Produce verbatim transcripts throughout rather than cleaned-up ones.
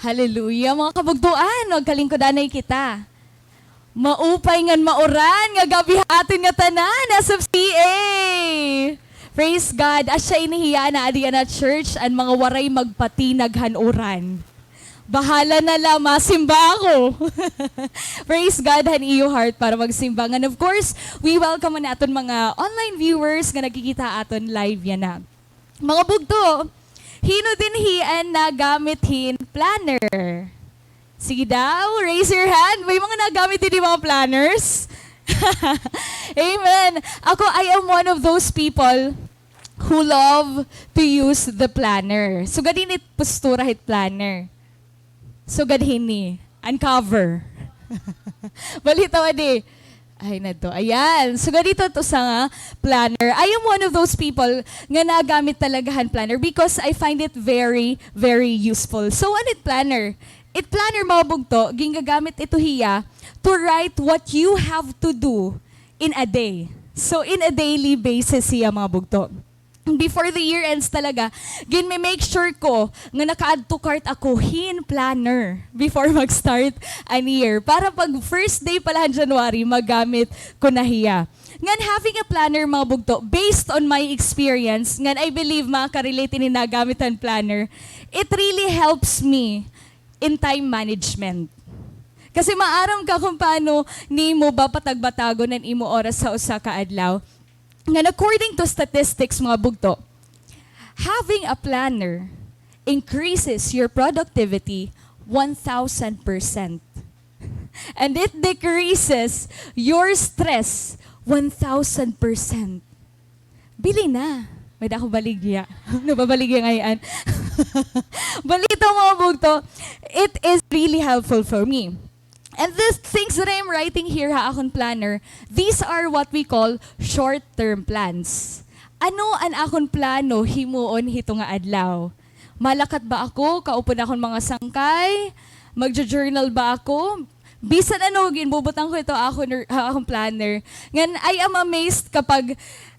Hallelujah, mga kabugtoan, magkalingkodanay kita. Maupay ngan mauran nga gab-i ha aton ngatanan, S F C A! Praise God, asya ini hiya na adi yana church, an mga waray magpatinag han uran. Bahala na la, masimba ako. Praise God, han iyo heart para magsimba. Ngan of course, we welcome an aton mga online viewers nga nagkikita aton live yana. Mga bugto, hin-o dinhi an nagamit hin planner? Sige daw, raise your hand. May mga nagamit dinhi mga planners? Amen. Ako, I am one of those people who love to use the planner. Sugad hini it postura hit planner. Sugad hini, uncover. Balitaw adi. Ay, na to. Ayan. Sugad hito, it usa nga planner. I am one of those people nga nagamit talaga han planner because I find it very, very useful. So, ano it planner? It planner, mga bugto, gingagamit ito hiya to write what you have to do in a day. So, in a daily basis hiya, mga bugto. Before the year ends talaga, ginme-make sure ko nga naka-add to cart ako hin planner before mag-start an year. Para pag first day pa la han January, magamit ko na hiya. Ngan having a planner, mga bugto, based on my experience, ngan I believe makaka-relate ini nagamit han planner, it really helps me in time management. Kasi maaram ka kung paano nimo ba patag-batagon an imo oras sa usa ka adlaw. Ngan according to statistics, mga bugto, having a planner increases your productivity one thousand percent. And it decreases your stress one thousand percent. Bili na. May-ada ako baligya. Nababaligya ngay-an. Balitaw, mga bugto, it is really helpful for me. And these things that I am writing here ha akon planner, these are what we call short-term plans. Ano an akon plano himuon hito nga adlaw? Malakat ba ako kaupod akon mga sangkay? Magjo-journal ba ako? Bisan ano, ginbubutang ko ito ha akon, ha akon planner. Ngan, I am amazed kapag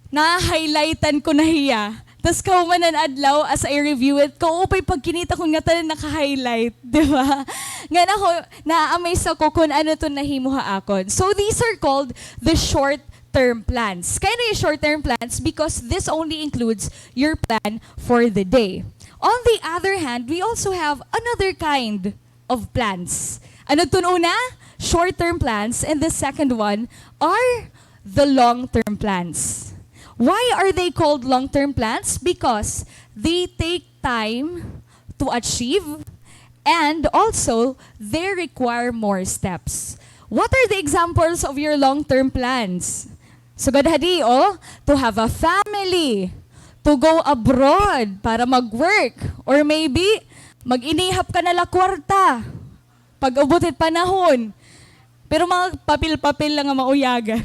na-highlightan ko na hiya. Tas kahuman han adlaw, as I review it, kaupay pagkinita ko nga tanan naka-highlight, di ba? Ngan ako, na-amaze ako kung ano to nahimo ha akon. So, these are called the short-term plans. Kay ano yung short-term plans? Because this only includes your plan for the day. On the other hand, we also have another kind of plans. Ano ton una? Short-term plans. And the second one are the long-term plans. Why are they called long-term plans? Because they take time to achieve, and also they require more steps. What are the examples of your long-term plans? Sugad hadi, oh, to have a family, to go abroad para mag-work, or maybe mag-inihap ka na la kwarta pag-abot hit panahon. Pero mga papel-papel la nga mauyagan.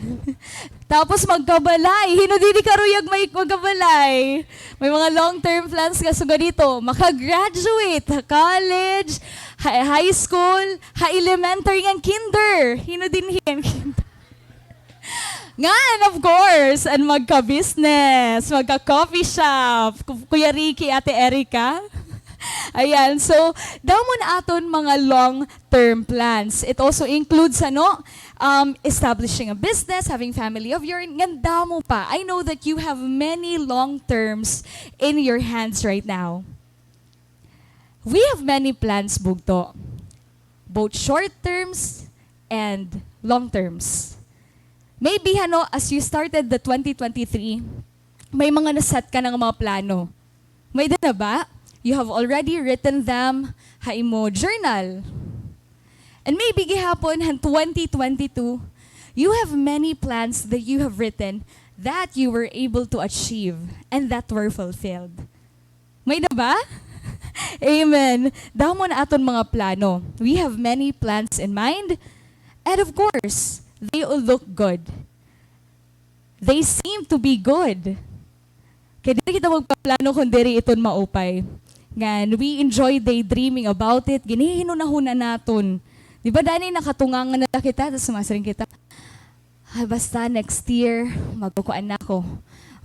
Tapos magkabalay. Hin-o didi karuyag may magkabalay? May mga long-term plans ka sugad hito. Maka-graduate ha college, ha high school, ha elementary ngan kinder. Hin-o dinhi an kinder? Ngan, of course, an magka-business, magka-coffee shop, Ku-, Kuya Ricky, Ate Erica. Ayan, so, damo an aton mga long-term plans. It also includes, ano, um, establishing a business, having family of your own, ngan damo pa. I know that you have many long-terms in your hands right now. We have many plans, bugto. Both short terms and long terms. Maybe, hano, as you started the twenty twenty-three, may mga na-set ka na nga mga plano. May-ada na ba? You have already written them ha imo journal. And maybe gihapon, han twenty twenty-two, you have many plans that you have written that you were able to achieve and that were fulfilled. May-ada ba? Amen. Damo an aton mga plano. We have many plans in mind. And of course, they all look good. They seem to be good. Kay diri kita magpaplano kon diri iton maupay. Ngan, we enjoy daydreaming about it. Ginhihinunahuna naton. Di ba, Danny, nakatungangan na la kita, tas masiring kita, "Ay, basta next year, magkukuan na ako.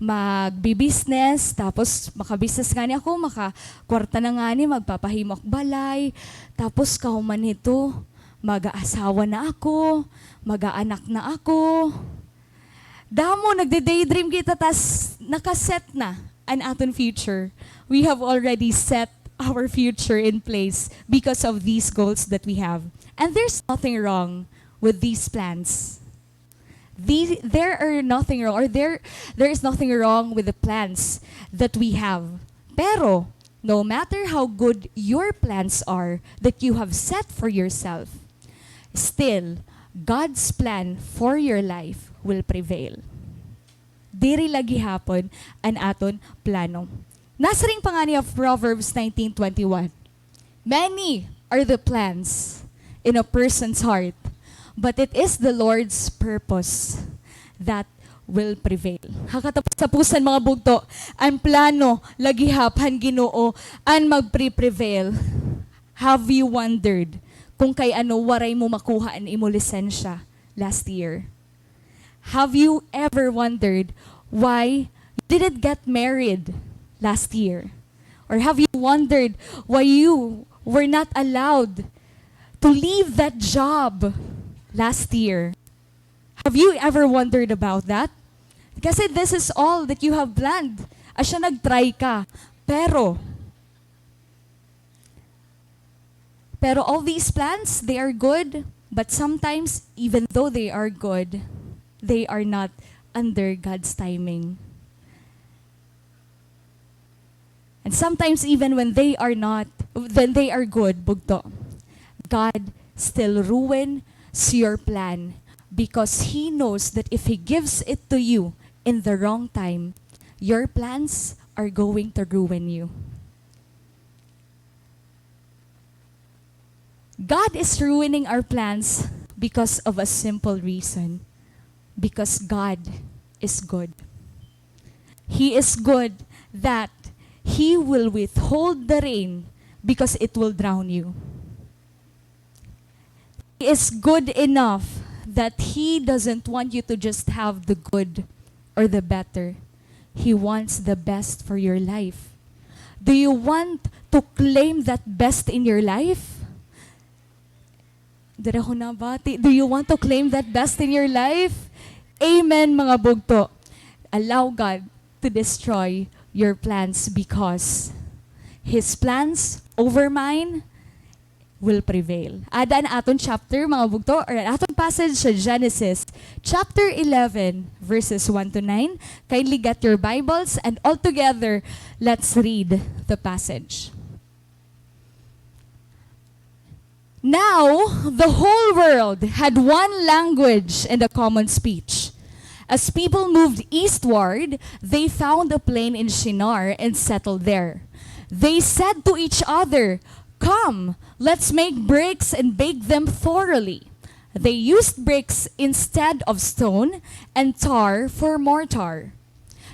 magbi-business, tapos maka-business ngani ako, makakwarta na ngani, magpapahimo ak balay, tapos kahuman hito, mag-aasawa na ako, mag-aanak na ako. Damo, nagde-daydream kita, tas naka-set na an aton future. We have already set our future in place because of these goals that we have. And there's nothing wrong with these plans. The, there are nothing wrong, or there, there is nothing wrong with the plans that we have. Pero, no matter how good your plans are that you have set for yourself, still, God's plan for your life will prevail. Diri la gihapon an aton plano. Nasiring pa ngani an Proverbs nineteen twenty-one, "Many are the plans in a person's heart, but it is the Lord's purpose that will prevail." Ha katapos-tapusan, mga bugto, an plano la gihap han Ginoo an magpre-prevail. Have you wondered kung kay ano waray mo makuha an imo lisensya last year? Have you ever wondered why you didn't get married last year? Or have you wondered why you were not allowed to leave that job last year? Have you ever wondered about that? Kasi this is all that you have planned. Asya, nag-try ka. Pero, pero all these plans, they are good, but sometimes, even though they are good, they are not under God's timing. And sometimes, even when they are not, when they are good, bugto, God still ruins your plan because He knows that if He gives it to you in the wrong time, your plans are going to ruin you. God is ruining our plans because of a simple reason. Because God is good. He is good that He will withhold the rain because it will drown you. He is good enough that He doesn't want you to just have the good or the better. He wants the best for your life. Do you want to claim that best in your life? Diri ako nabati. Do you want to claim that best in your life? Amen, mga bugto. Allow God to destroy your plans because His plans over mine will prevail. Ada an aton chapter, mga bugto, or an aton passage sa Genesis chapter eleven, verses one to nine. Kindly get your Bibles and all together, let's read the passage. Now the whole world had one language and a common speech. As people moved eastward, they found a plain in Shinar and settled there. They said to each other, "Come, let's make bricks and bake them thoroughly." They used bricks instead of stone and tar for mortar.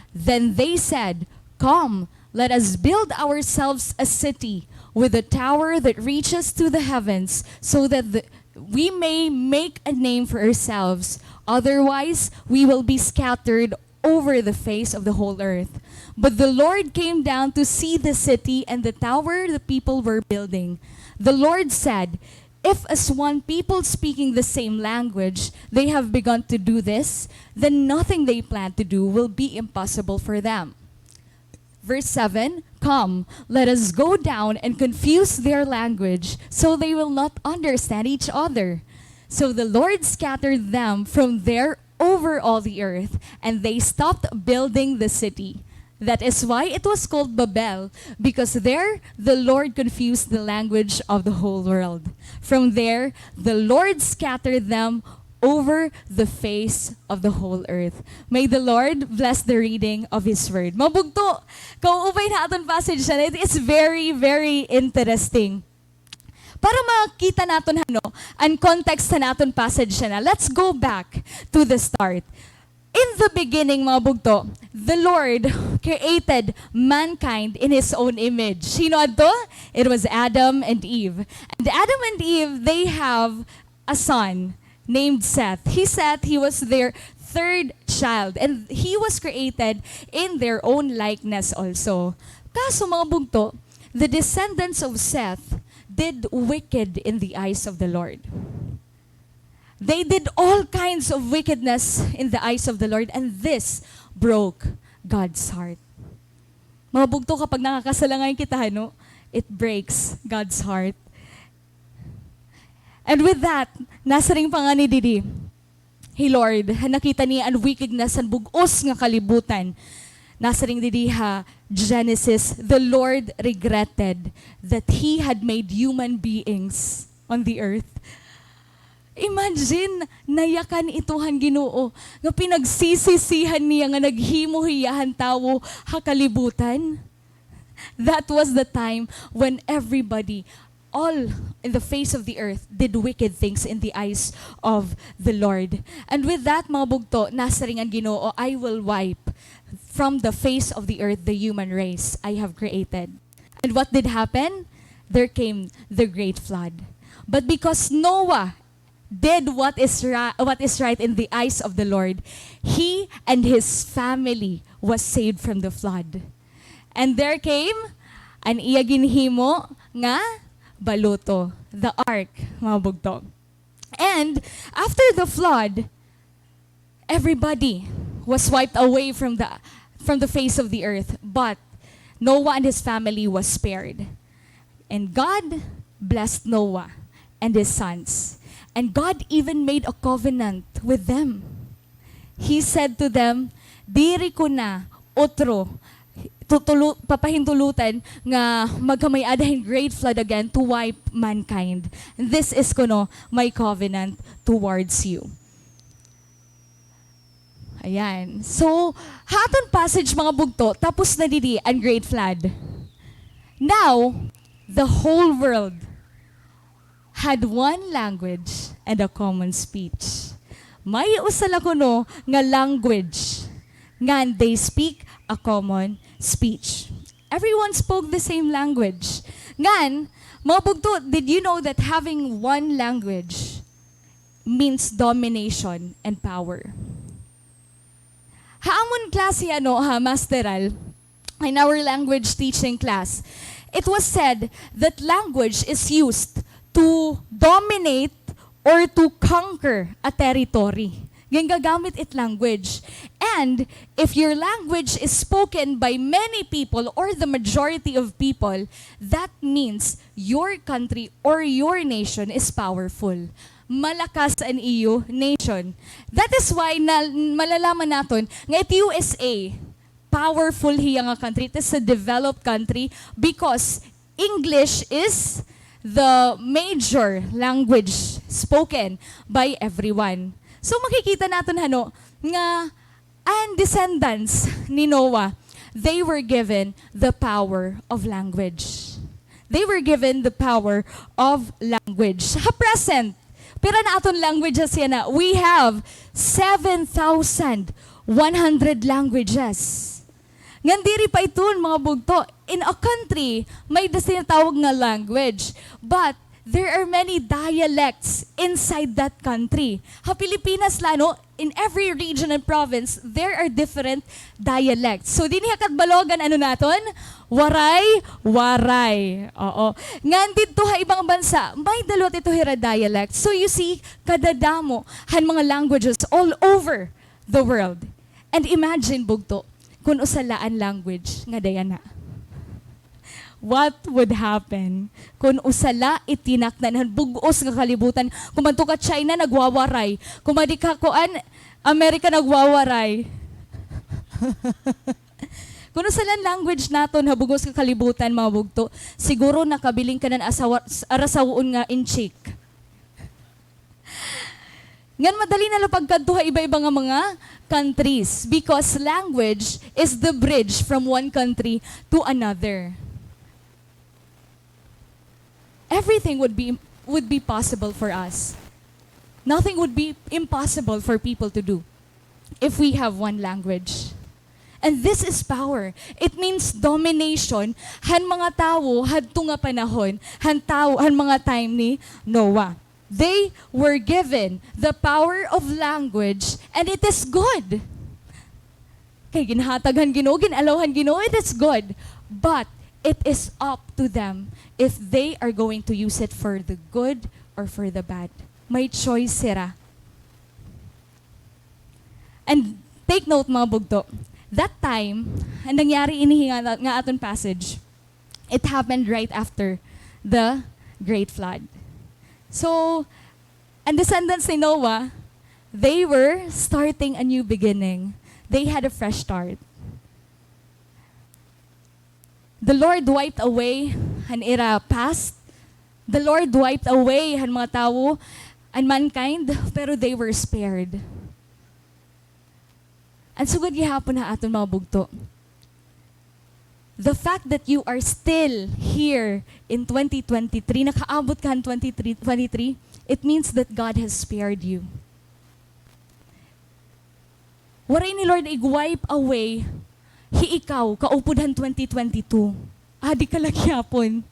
Then they said, "Come, let us build ourselves a city with a tower that reaches to the heavens, so that the, we may make a name for ourselves. Otherwise, we will be scattered over the face of the whole earth." But the Lord came down to see the city and the tower the people were building. The Lord said, "If as one people speaking the same language they have begun to do this, then nothing they plan to do will be impossible for them." Verse seven, "Come, let us go down and confuse their language, so they will not understand each other." So the Lord scattered them from there over all the earth, and they stopped building the city. That is why it was called Babel, because there the Lord confused the language of the whole world. From there, the Lord scattered them over the face of the whole earth. May the Lord bless the reading of His word. Mga bugto, kauubay na aton passage na, it is very, very interesting. Para makita naton, hano, an context sa naton passage na, let's go back to the start. In the beginning, mga bugto, the Lord created mankind in His own image. Sino adto? It was Adam and Eve. And Adam and Eve, they have a son named Seth. He, Seth, he was their third child, and he was created in their own likeness also. Kaso, mga bugto, the descendants of Seth did wicked in the eyes of the Lord. They did all kinds of wickedness in the eyes of the Lord, and this broke God's heart. Mga bugto, kapag nakakasala ngay-an kita, ano, it breaks God's heart. And with that, nasiring pa ngani didi hi Lord, han nakita niya an wickedness han bug-os nga kalibutan. Nasiring didi ha Genesis, "The Lord regretted that He had made human beings on the earth." Imagine, nayakan ito han Ginoo, nga pinagsisisihan niya nga naghimo hiya han tawo ha kalibutan. That was the time when everybody, all in the face of the earth, did wicked things in the eyes of the Lord. And with that, mga bugto, nasiring an Ginoo, "I will wipe from the face of the earth the human race I have created." And what did happen? There came the great flood. But because Noah did what is ri-, what is right in the eyes of the Lord, he and his family was saved from the flood. And there came an iya ginhimo nga baluto, the ark, mga bugto. And after the flood, everybody was wiped away from the, from the face of the earth, but Noah and his family was spared. And God blessed Noah and his sons. And God even made a covenant with them. He said to them, "Diri ko na utro tutulu-, papahintulutan nga magkamay-ada hin great flood again to wipe mankind. This is kuno my covenant towards you." Ayan. So, ha aton passage, mga bugto, tapos na didi an great flood. Now, the whole world had one language and a common speech. May usa la kuno nga language, ngan they speak a common speech. Everyone spoke the same language. Ngan, mga bugto, did you know that having one language means domination and power? Ha amon klase, ano, ha, masteral, in our language teaching class, it was said that language is used to dominate or to conquer a territory. Gingagamit it language. And if your language is spoken by many people or the majority of people, that means your country or your nation is powerful. Malakas an iyo nation. That is why na, malalaman naton nga it U S A, powerful hiya nga country. It is a developed country because English is the major language spoken by everyone. So, makikita naton, hano, nga an descendants ni Noah, they were given the power of language. They were given the power of language. Ha present, pira na aton languages yana? We have seven thousand one hundred languages. Ngan diri pa iton, mga bugto. In a country, may-ada tinatawag nga language. But there are many dialects inside that country. Ha Pilipinas la, no, in every region and province, there are different dialects. So, dinhi ha Catbalogan, ano naton? Waray, Waray. Oo. Ngan didto ha ibang bansa, may-ada liwat ito hira dialect. So, you see, kadadamo han mga languages all over the world. And imagine, bugto, kun usa la an language ngada yana. What would happen kun usa la it tinakdan han bug-os nga kalibutan? Kun madto ka China, nagwawaray. Kun madi ka kuan, America, nagwawaray. Kun usa la an language naton ha bug-os nga kalibutan, mga bugto, siguro nakabilin ka na han asawa, arasaw-on nga inchik. Ngan madali na la pagkadto ha iba-iba nga mga countries, because language is the bridge from one country to another. Everything would be, would be possible for us. Nothing would be impossible for people to do if we have one language. And this is power. It means domination han mga tawo hadto nga panahon, han tawo, han mga time ni Noah. They were given the power of language, and it is good. Kay ginhatag han Ginoo, gin-allow han Ginoo, it is good. But it is up to them if they are going to use it for the good or for the bad. May choice sira. And take note, mga bugto, that time, an nangyari ini nga, nga aton passage, it happened right after the great flood. So, an descendants ni Noah, they were starting a new beginning. They had a fresh start. The Lord wiped away han ira past. The Lord wiped away han mga tawo, an mankind, pero they were spared. An sugad gihapon ha aton, mga bugto, the fact that you are still here in twenty twenty-three, nakaabot ka han twenty twenty-three, it means that God has spared you. Waray ni Lord ig-wipe away hi ikaw kaupod han twenty twenty-two. Adi ka la gihapon.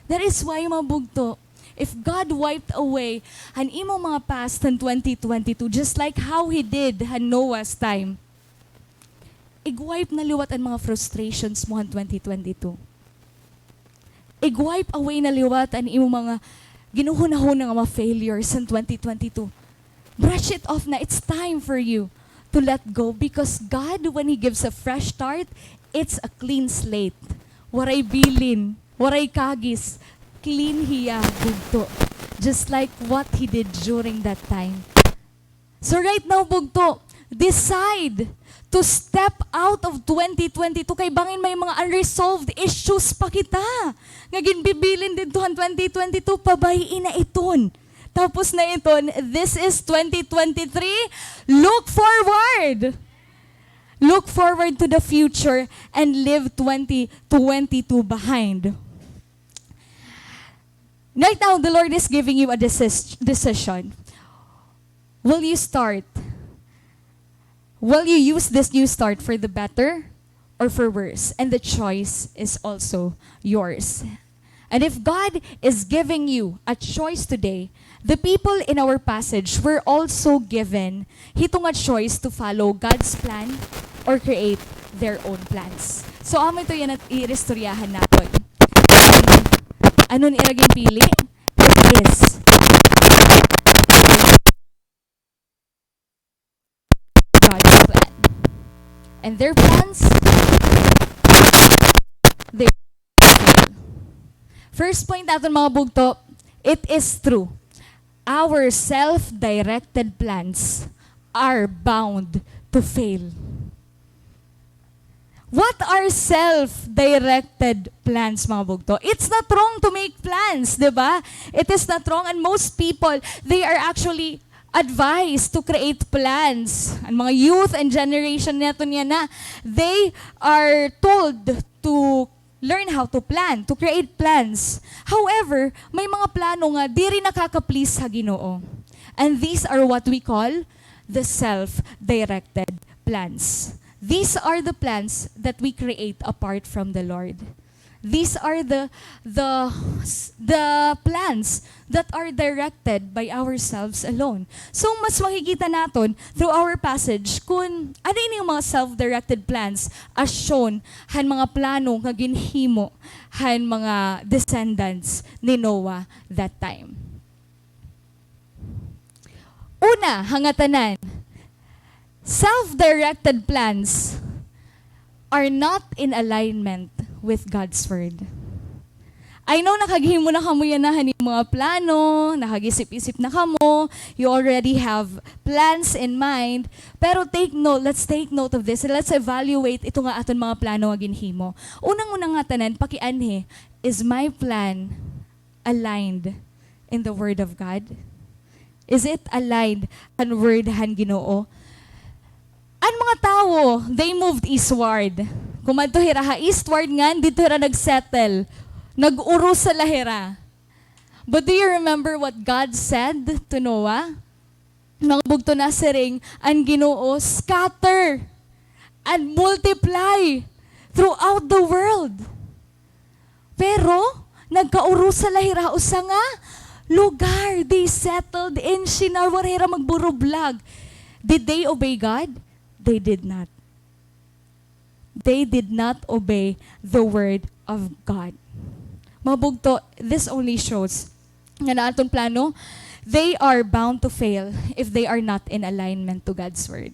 That is why, mga bugto, if God wiped away han imo mga past han twenty twenty-two, just like how He did han Noah's time, ig-wipe na liwat an mga frustrations mo han twenty twenty-two. Ig-wipe away na liwat an imo mga ginuhunahuna nga mga failures han twenty twenty-two. Brush it off na. It's time for you to let go, because God, when He gives a fresh start, it's a clean slate. Waray bilin, waray kagis. Clean hiya, bugto. Just like what He did during that time. So right now, bugto, decide to step out of twenty twenty-two kay bangin may mga unresolved issues pa kita nga ginbibilin didto han twenty twenty-two, pabay-i na iton. Tapos na iton, this is twenty twenty-three. Look forward. Look forward to the future and leave twenty twenty-two behind. Right now, the Lord is giving you a decis-, decision. Will you start? Will you use this new start for the better or for worse? And the choice is also yours. And if God is giving you a choice today, the people in our passage were also given hito nga choice to follow God's plan or create their own plans. So, amo ito yana it iiristoryahan naton. Ano an ira ginpili? It is God's plan. And their plans, they fail. First point naton, mga bugto, it is true. Our self-directed plans are bound to fail. What are self-directed plans, mga bugto? It's not wrong to make plans, di ba? It is not wrong, and most people, they are actually advised to create plans. An mga youth and generation naton yana, they are told to learn how to plan, to create plans. However, may mga plano nga diri nakaka-please ha Ginoo. And these are what we call the self-directed plans. These are the plans that we create apart from the Lord. These are the, the, the plans that are directed by ourselves alone. So, mas makikita naton through our passage kun ano ini nga mga self-directed plans as shown han mga plano nga ginhimo han mga descendants ni Noah that time. Una, ha ngatanan, self-directed plans are not in alignment with God's Word. I know, nakaghimo na kamo yana han mga plano, nakagisip-isip na kamo, you already have plans in mind, pero take note, let's take note of this, let's evaluate ito nga aton mga plano nga ginhimo. Unang-una nga tanan, pakianhi, is my plan aligned in the Word of God? Is it aligned han Word han Ginoo? An mga tawo, they moved eastward. Kumadto hira ha eastward ngan didto hira nag-settle. Nag-urusa la hira. But do you remember what God said to Noah? Mga bugto, nasiring an Ginoo, "Scatter and multiply throughout the world." Pero nagkaurusa la hira ha usa nga lugar. They settled in Shinar. Waray hira magburublag. Did they obey God? They did not. They did not obey the word of God. Mga bugto, this only shows nga an aton plano, they are bound to fail if they are not in alignment to God's word.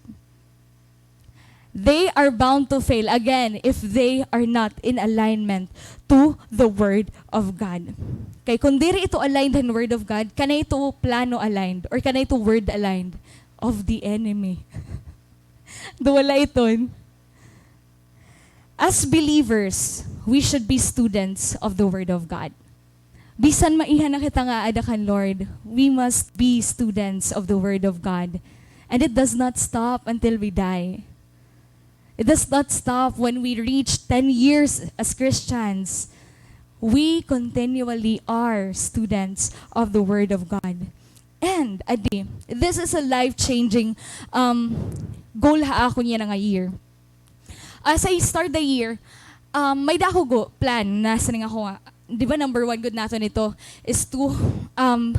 They are bound to fail again if they are not in alignment to the word of God. Kay kung diri ito aligned han word of God, kanay ito plano aligned or kanay ito word aligned, of the enemy. Duwala iton. As believers, we should be students of the Word of God. Bisan maiha na kita nga aada kan Lord, we must be students of the Word of God. And it does not stop until we die. It does not stop when we reach ten years as Christians. We continually are students of the Word of God. And, adi, this is a life-changing, um, goal ha akon yana nga year. As I start the year, um, may-ada ako go-, plan na siring ako nga, di ba, number one gud naton ito is to, um,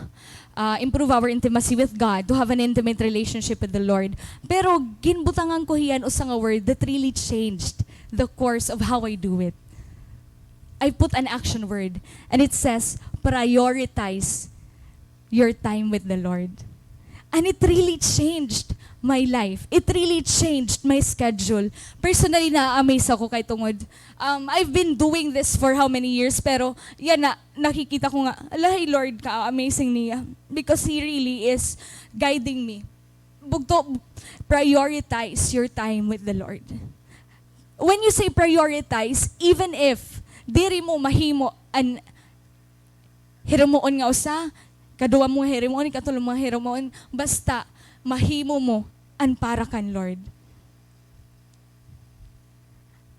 uh, improve our intimacy with God, to have an intimate relationship with the Lord. Pero ginbutangan ko hiya hin usa nga word that really changed the course of how I do it. I put an action word, and it says, prioritize your time with the Lord. And it really changed my life. It really changed my schedule. Personally, na-amaze ako kay tungod, um, I've been doing this for how many years, pero yana, nakikita ko nga, ala, hi Lord, ka-amazing niya. Because He really is guiding me. Bugto, prioritize your time with the Lord. When you say prioritize, even if diri mo mahimo an hirumoon nga usa, kaduha mo nga hirumoon, ikatulo mo nga hirumoon, basta mahimo mo an para kan Lord.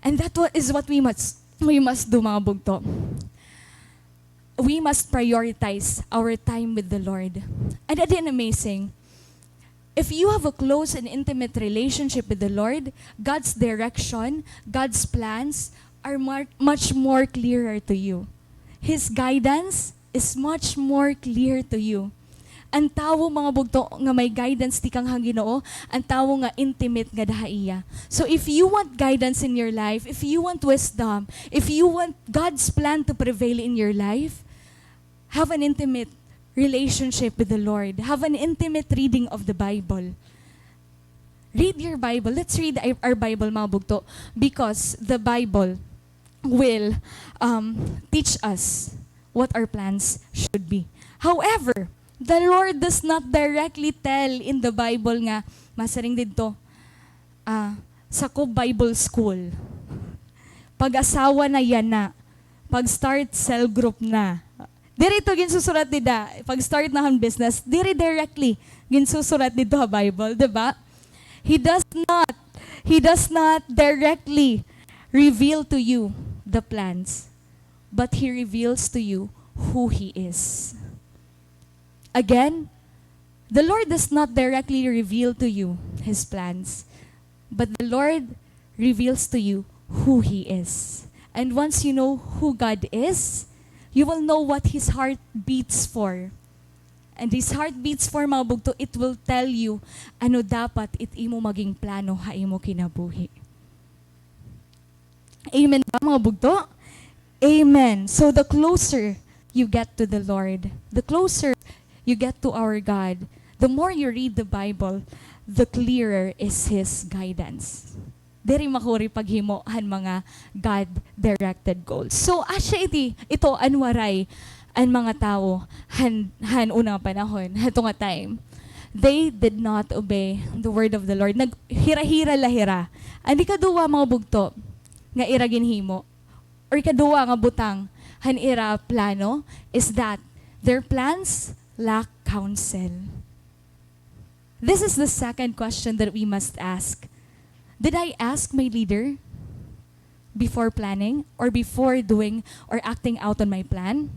And that wa-, is what we must, we must do, mga bugto. We must prioritize our time with the Lord. And again, amazing. If you have a close and intimate relationship with the Lord, God's direction, God's plans are mar-, much more clearer to you. His guidance is much more clear to you. An tawo, mga bugto, nga may guidance tikang ha Ginoo, an tawo nga intimate ngada ha iya. So if you want guidance in your life, if you want wisdom, if you want God's plan to prevail in your life, have an intimate relationship with the Lord. Have an intimate reading of the Bible. Read your Bible. Let's read our, our Bible, mga bugto, because the Bible will, um, teach us what our plans should be. However, the Lord does not directly tell in the Bible nga, masiring didto, ah, sakob Bible school. Pag-asawa na yana. Pag-start cell group na. Diri ito ginsusurat dida. Pag-start na han business. Diri directly ginsusurat didto ha Bible, di ba? He does not, He does not directly reveal to you the plans, but He reveals to you who He is. Again, the Lord does not directly reveal to you His plans, but the Lord reveals to you who He is. And once you know who God is, you will know what His heart beats for. And His heart beats for, mga bugto, it will tell you ano dapat it imo maging plano ha imo kinabuhi. Amen ba, mga bugto? Amen. So the closer you get to the Lord, the closer you get to our God, the more you read the Bible, the clearer is His guidance. Diri makuri paghimo han mga God-directed goals. So, asya iti, ito an waray an mga tawo han, han una nga panahon, hadto nga time. They did not obey the word of the Lord. Naghira-hira la hira. An ikaduha, mga bugto, nga ira ginhimo, or ikaduha nga butang han ira plano is that their plans lack counsel. This is the second question that we must ask. Did I ask my leader before planning or before doing or acting out on my plan?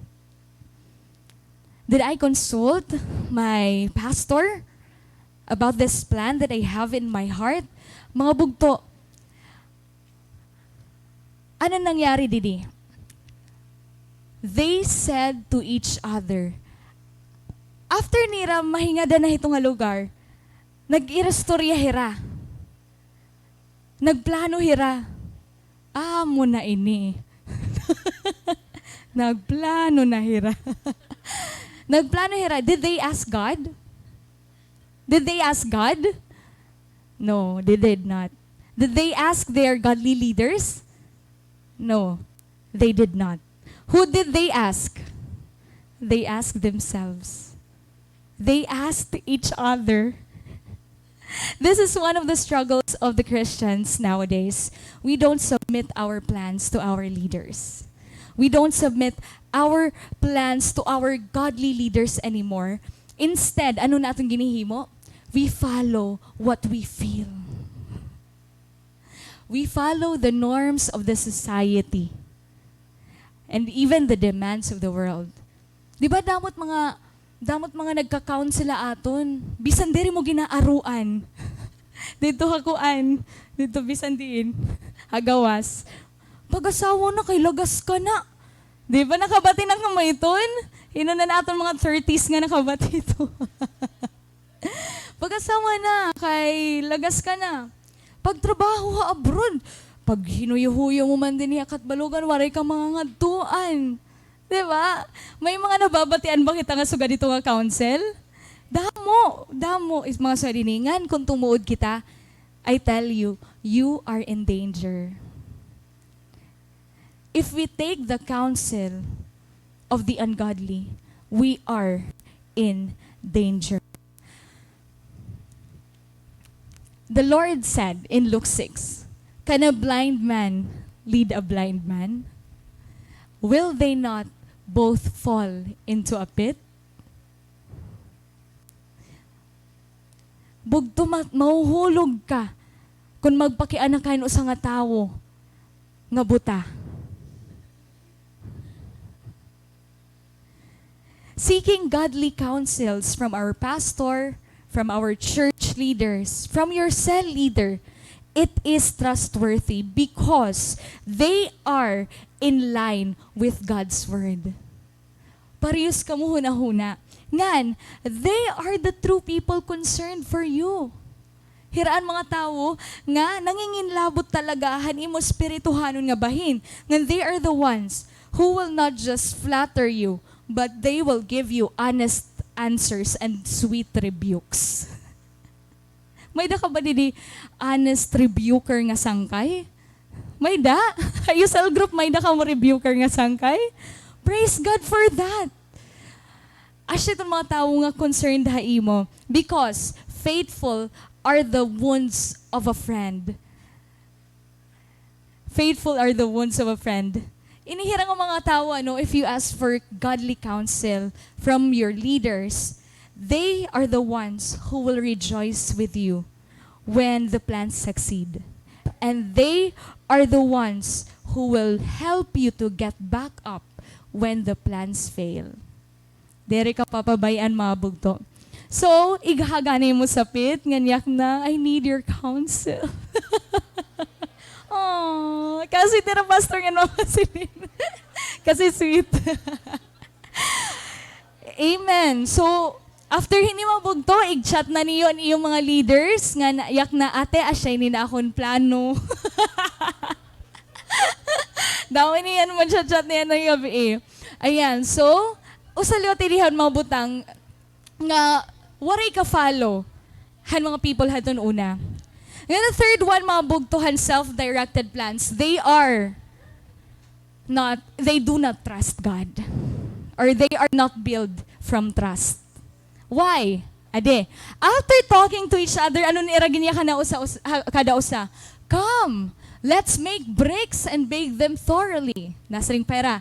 Did I consult my pastor about this plan that I have in my heart? Mga bugto, ano nangyari didi? They said to each other, After nira mahingada na hito nga lugar, nag-iristorya hira. Nagplano hira. Amo na ini. Nagplano na hira. Nagplano hira. Did they ask God? Did they ask God? No, they did not. Did they ask their godly leaders? No, they did not. Who did they ask? They asked themselves. They asked each other. This is one of the struggles of the Christians nowadays. We don't submit our plans to our leaders. We don't submit our plans to our godly leaders anymore. Instead, ano na aton ginhihimo? We follow what we feel. We follow the norms of the society and even the demands of the world. Di ba, damo it mga, damo it mga nagka-counsel ha aton. Bisan diri mo ginaaruan. Didto ha kuan, didto bisan diin, ha gawas. Pag-asawa na kay lagas ka na. Di ba nakabati na kamo iton? Hin-o na aton mga thirties nga nakabati ito? Pag-asawa na kay lagas ka na. Pagtrabaho ha abroad, paghinuyo-huyo mo man dinhi ha Catbalogan, waray ka mangangadtuan. Di ba? May mga nababatian ba kita nga sugad hito nga counsel? Damo, damo. Is mga sugad hini, ngan kon tumuod kita, I tell you, you are in danger. If we take the counsel of the ungodly, we are in danger. The Lord said in Luke six, "Can a blind man lead a blind man? Will they not both fall into a pit?" Bugto, ma-, mahuhulog ka kon magpakiana ka hin usa nga tawo nga buta. Seeking godly counsels from our pastor, from our church leaders, from your cell leader, it is trustworthy because they are in line with God's word. Parehas kamo hunahuna. Ngan, they are the true people concerned for you. Hira an mga tawo nga nanginginlabot talaga han imo espirituhanon nga bahin. Ngan, they are the ones who will not just flatter you, but they will give you honest answers and sweet rebukes. May-ada ka ba didi honest rebuker nga sangkay? May-ada? Ha iyo cell group, may-ada kamo rebuker nga sangkay? Praise God for that! Asya iton mga tawo nga concerned ha imo. Because faithful are the wounds of a friend. Faithful are the wounds of a friend. Ini hira nga mga tawo, ano, if you ask for godly counsel from your leaders, they are the ones who will rejoice with you when the plans succeed. And they are the ones who will help you to get back up when the plans fail. Diri ka papabay-an, mga bugto. So, ighaga na imo sapit, ngan yakna, "I need your counsel." Aw, kasi tira pastor ngan Mama Celine. Kasi sweet. Amen. So, after hini, mga bugto, ig-chat na niyo an iyo mga leaders, ngan yakna, "Ate, asya ini an akon plano." Daw ini an magcha-chat niyan nga gab-i. Ayan, so, usa liwat ini han mga butang nga waray ka-follow han mga people hadton una. Ngan an third one, mga bugto, han self-directed plans, they are not, they do not trust God. Or they are not built from trust. Why? Adi, after talking to each other, ano an ira ginyakan ha usa, us-, ha, kada usa? "Come, let's make bricks and bake them thoroughly." Nasiring pa hira,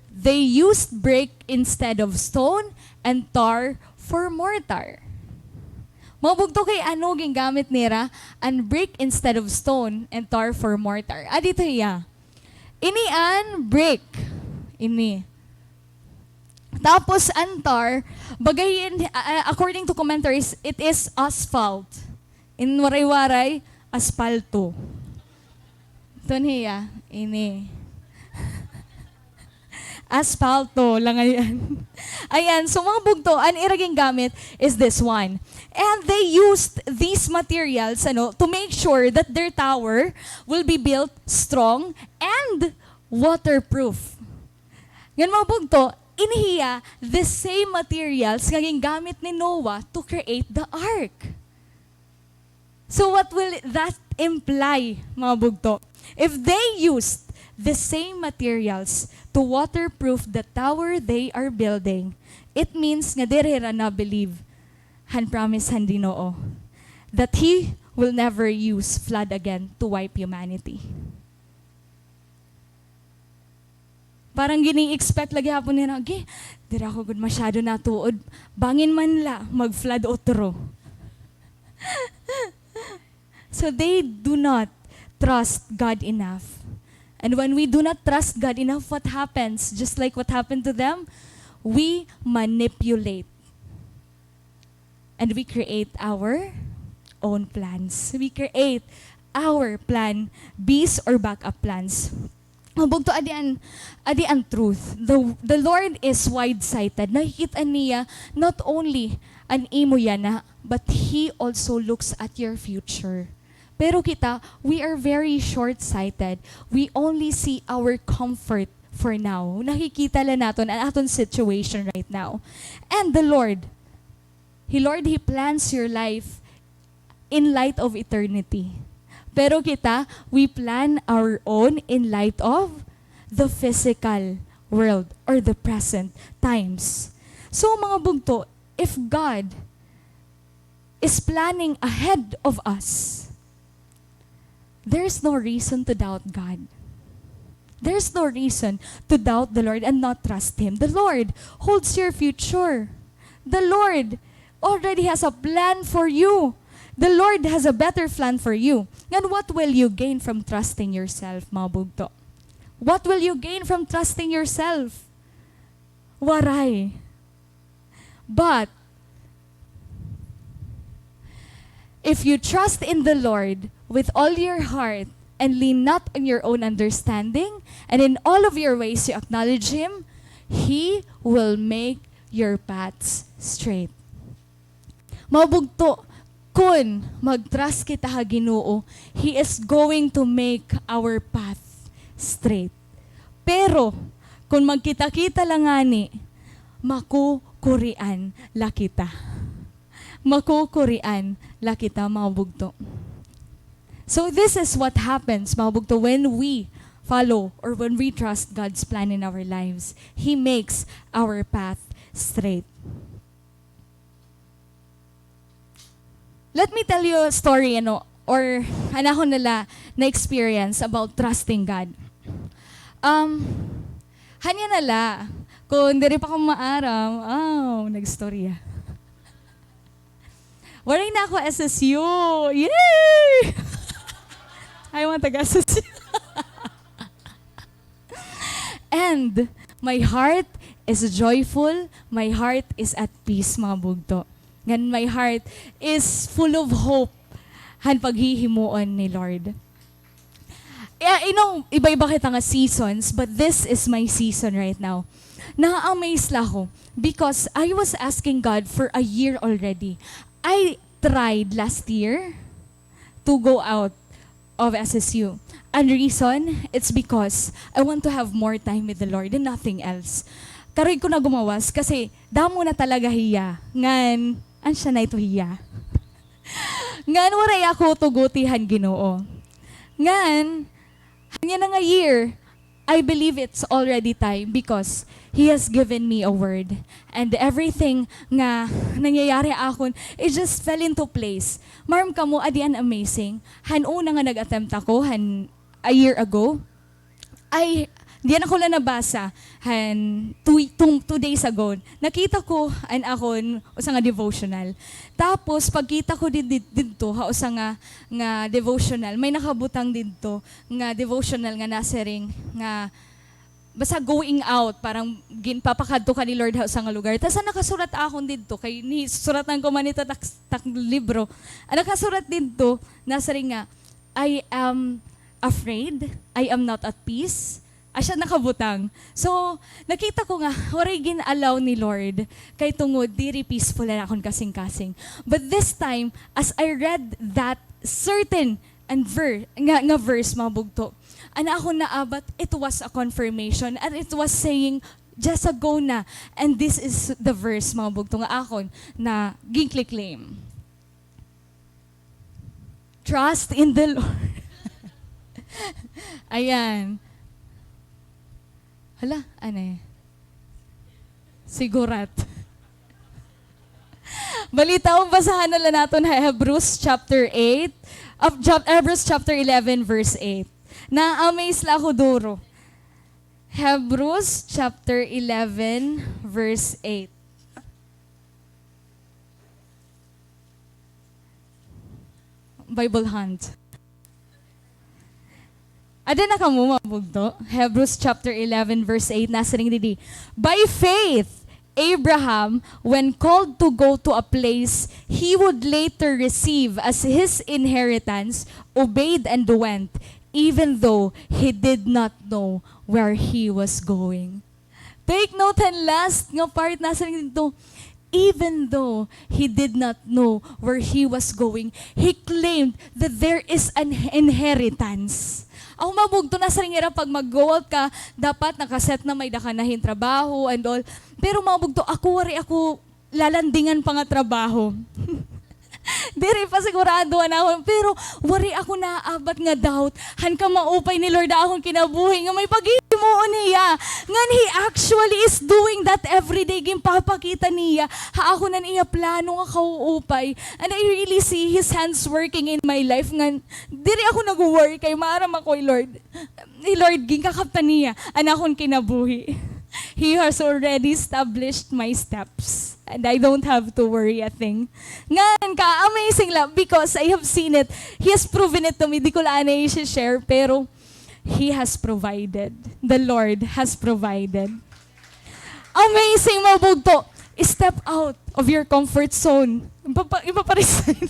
"They used brick instead of stone and tar for mortar." Mga bugto, kay ano gingamit nira an brick instead of stone and tar for mortar? Adi ito hiya. Ini an brick. Ini. Tapos, an tar, bagayin, ah, ah, according to commentaries, it is asphalt. In Waray-Waray, aspalto. Ito niya, ini. Aspalto lang ayan. Ayan, so mga bugto, an ira gingamit is this one. And they used these materials, ano, to make sure that their tower will be built strong and waterproof. Ngan mga bugto, ini hiya the same materials nga gingamit ni Noah to create the ark. So what will that imply, mga bugto? If they used the same materials to waterproof the tower they are building, it means nga diri hira na-believe han promise han Ginoo that He will never use flood again to wipe humanity. Parang gini-expect la gihapon nira, "Gi, diri ako gud masyado natuod. Bangin man la, mag-flood utro." So they do not trust God enough. And when we do not trust God enough, what happens? Just like what happened to them, we manipulate. And we create our own plans. We create our plan Bs or backup plans. Mga bugto, adi an, adi an truth. The, the Lord is wide-sighted. Nakikita niya not only an imo yana, but He also looks at your future. Pero kita, we are very short-sighted. We only see our comfort for now. Nakikita la naton an aton situation right now. And the Lord, He, Lord, He plans your life in light of eternity. Pero kita, we plan our own in light of the physical world or the present times. So, mga bugto, if God is planning ahead of us, there's no reason to doubt God. There's no reason to doubt the Lord and not trust Him. The Lord holds your future. The Lord already has a plan for you. The Lord has a better plan for you. Ngan, what will you gain from trusting yourself, mga bugto? What will you gain from trusting yourself? Waray. But if you trust in the Lord with all your heart and lean not on your own understanding, and in all of your ways you acknowledge Him, He will make your paths straight. Mga bugto, kun mag-trust kita ha Ginoo, He is going to make our path straight. Pero, kun magkita-kita la ngani, makukurian la kita. Makukurian la kita, mga bugto. So this is what happens, mga bugto, when we follow or when we trust God's plan in our lives. He makes our path straight. Let me tell you a story, ano, or an akon na la na experience about trusting God. Um, hanya na la, kun diri pa ko maaram, oh, nag-istorya. Waray na ako S S U. Yay! Ay, mga taga-S S U. And my heart is joyful, my heart is at peace, mga bugto. Ngan my heart is full of hope han paghihimuon ni Lord. Yeah, you know, iba-iba kita nga seasons, but this is my season right now. Na-amaze la ako because I was asking God for a year already. I tried last year to go out of S S U. And reason, it's because I want to have more time with the Lord and nothing else. Karoy ko na gumawas kasi damo na talaga hiya. Ngan, ansya na ito hiya. Ngan waray ako tuguti han Ginoo. Ngan, hanya na nga year, I believe it's already time because He has given me a word. And everything nga nangyayari ha akon, it just fell into place. Maaram kamo, adi an amazing. Han una nga nag-attempt ako, han a year ago, ay, diyan ako la nabasa, han two, two, two days ago. Nakita ko an akon usa nga devotional. Tapos, pagkita ko did-, did-, didto, ha usa nga, nga devotional, may nakabutang didto nga devotional nga nasiring nga basta going out, parang ginpapakadto ka ni Lord ha usa nga lugar. Tas an nakasurat akon didto, kay nisuratan ko man ito tak, tak libro. An nakasurat didto, nasiring nga, "I am afraid, I am not at peace, Asya nakabutang. So, nakita ko nga, waray gin-allow ni Lord, kay tungod diri peaceful an akon kasingkasing. But this time, as I read that certain and ver-, nga, nga verse, mga bugto, an akon naabat, it was a confirmation, and it was saying, "Jessa, go na." And this is the verse, mga bugto, nga akon na ginclaim. Trust in the Lord. Ayan. Hala, ano eh? Sigurat. Balitaw, basahan na la naton ha Hebrews chapter eight, of chap-, Hebrews chapter eleven, verse eight. Na-amaze la ako duro. Hebrews chapter eleven, verse eight. Bible Hunt. Ada na kamo, mga bugto? Hebrews chapter eleven, verse eight, nasiring didi, "By faith, Abraham, when called to go to a place he would later receive as his inheritance, obeyed and went, even though he did not know where he was going." Take note han last nga part, nasiring didto, "Even though he did not know where he was going, he claimed that there is an inheritance." Ako, mga bugto, nasiring hira pag mag-go out ka, dapat naka-set na, may-ada ka na hin trabaho and all. Pero, mga bugto, ako, waray ako lalandingan pa nga trabaho. Diri pa sigurado an akon, pero waray ako naabat nga doubt han kamaupay ni Lord ha akon kinabuhi nga may paghihimuon hiya. Ngan he actually is doing that every day. Ginpapakita niya ha akon an iya plano nga kauupay. And I really see his hands working in my life. Ngan diri ako nag-worry kay maaram ako hi Lord. Ni Lord, ginkakaptan niya an akon kinabuhi. He has already established my steps, and I don't have to worry a thing. Ngan ka-amazing la, because I have seen it. He has proven it to me. Di ko la anay i-share, pero He has provided. The Lord has provided. Amazing, mga bugto. Step out of your comfort zone. Ipapa-, ipaparesign.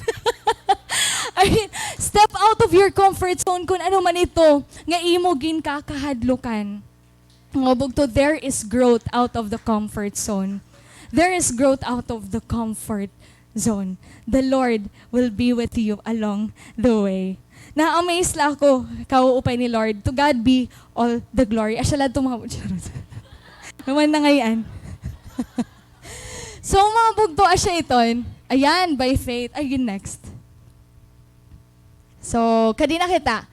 I mean, step out of your comfort zone, kun ano man ito nga imo ginkakahadlukan. Mga bugto, there is growth out of the comfort zone. There is growth out of the comfort zone. The Lord will be with you along the way. Na-amaze la ako, kauupay ni Lord. To God be all the glory. Asya la ito, mga, charot. Naman na ngayon. So, mga bugto, asya iton. Ayan, by faith. Ayun, next. So, kadi na kita.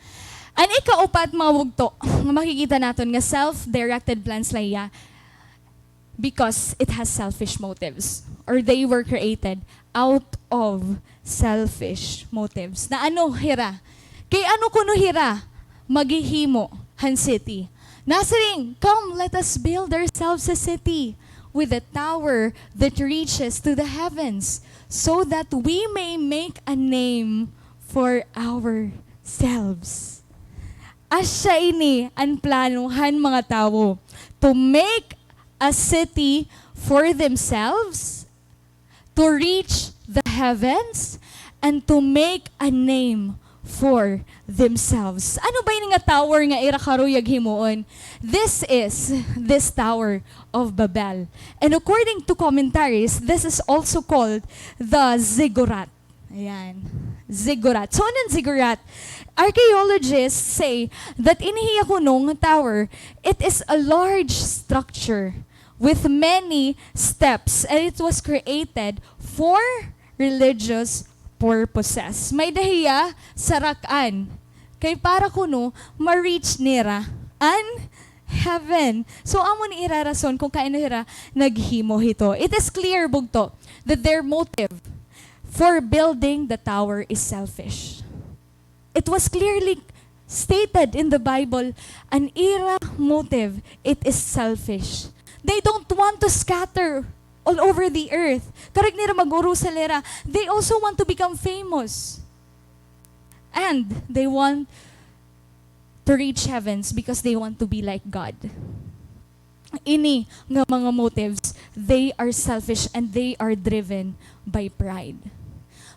An ikaupat, mga bugto, nga makikita naton nga self-directed plans la hiya. Because it has selfish motives, or they were created out of selfish motives. Na ano hira? Kay ano kuno hira maghihimo han city? Nasiring, "Come, let us build ourselves a city with a tower that reaches to the heavens, so that we may make a name for ourselves." Asya ini an plano han mga tawo, to make a city for themselves, to reach the heavens, and to make a name for themselves. Ano ba ini nga tower nga ira karuyag himuon? This is, this Tower of Babel. And according to commentaries, this is also called the ziggurat. Ayan. Ziggurat. So, ano an ziggurat? Archaeologists say that ini hiya kuno nga tower, it is a large structure with many steps, and it was created for religious purposes. May-ada hiya sarak-an. Kay para kuno ma-reach nira an heaven. So, amo ni ira rason kon kay ano hira naghimo hito. It is clear, bugto, that their motive for building the tower is selfish. It was clearly stated in the Bible, an ira motive, it is selfish. They don't want to scatter all over the earth. Karuyag nira mag-urusa la hira. They also want to become famous. And they want to reach heavens because they want to be like God. Ini nga mga motives, they are selfish and they are driven by pride.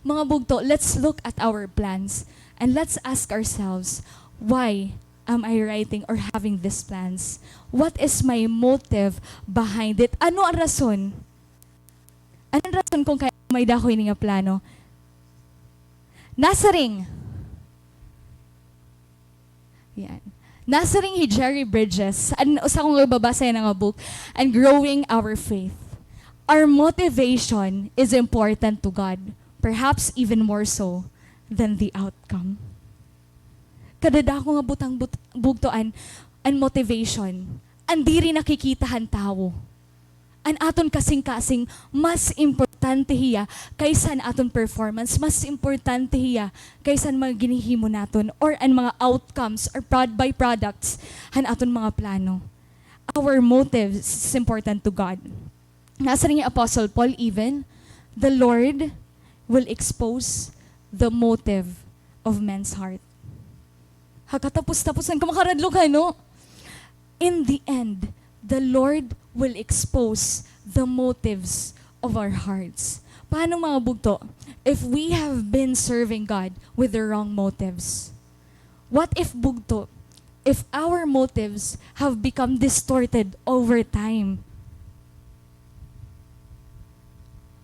Mga bugto, let's look at our plans and let's ask ourselves, why am I writing or having these plans? What is my motive behind it? Ano an rason? Ano an rason kung kay-, may-ada ako ini nga plano? Nasiring. Yan. Nasiring hi Jerry Bridges, an usa ko nga nababasa yana nga book, and Growing Our Faith. Our motivation is important to God, perhaps even more so than the outcome. Kadadako nga butang but-, bugto an, an motivation, an diri nakikita han tawo. An aton kasingkasing, mas importante hiya kaysa an aton performance, mas importante hiya kaysa an mga ginhihimo naton or an mga outcomes or prod-, byproducts han aton mga plano. Our motives is important to God. Nasiring hi Apostle Paul even, "The Lord will expose the motive of men's heart." Ha katapos-taposan ka makaradlok, ano? In the end, the Lord will expose the motives of our hearts. Paano, mga bugto? If we have been serving God with the wrong motives, what if, bugto, if our motives have become distorted over time?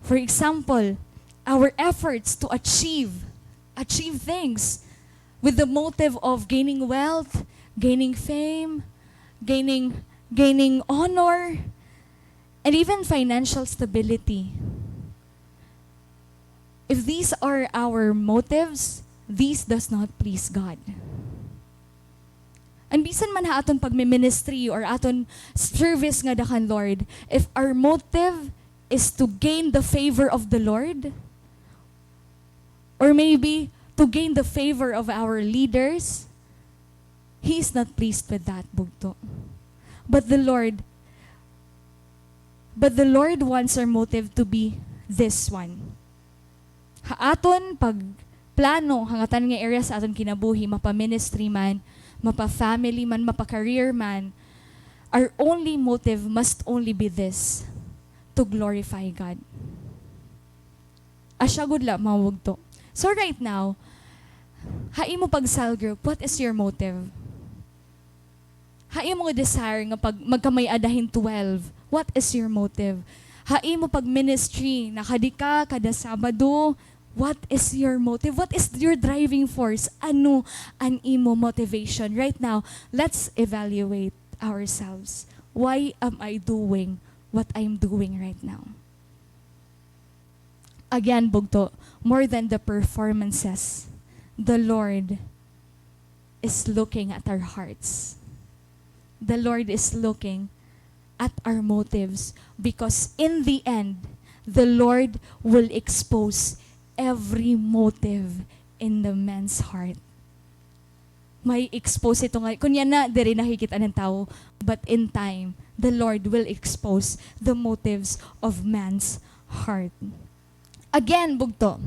For example, our efforts to achieve, achieve things with the motive of gaining wealth, gaining fame, gaining, gaining honor, and even financial stability. If these are our motives, this does not please God. And bisan man ha aton pagmi-ministry or aton service ngada kan Lord, if our motive is to gain the favor of the Lord, or maybe to gain the favor of our leaders, He is not pleased with that, bugto. But the Lord, but the Lord wants our motive to be this one. Ha aton pagplano, ha ngatanan nga area sa aton kinabuhi, mapa-ministry man, mapa-family man, mapa-career man, our only motive must only be this, to glorify God. Asya gud la, mga bugto. So right now, ha imo pag-cell group, what is your motive? Ha imo nga desire nga pag-, magkamay-ada hin twelve, what is your motive? Ha imo pag-ministry, nakadi ka kada Sabado, what is your motive? What is your driving force? Ano an imo motivation? Right now, let's evaluate ourselves. Why am I doing what I'm doing right now? Again, bugto, more than the performances, the Lord is looking at our hearts. The Lord is looking at our motives, because in the end, the Lord will expose every motive in the man's heart. May expose ito nga, kunya na, diri nakikita ng tao, but in time, the Lord will expose the motives of man's heart. Again, bugto.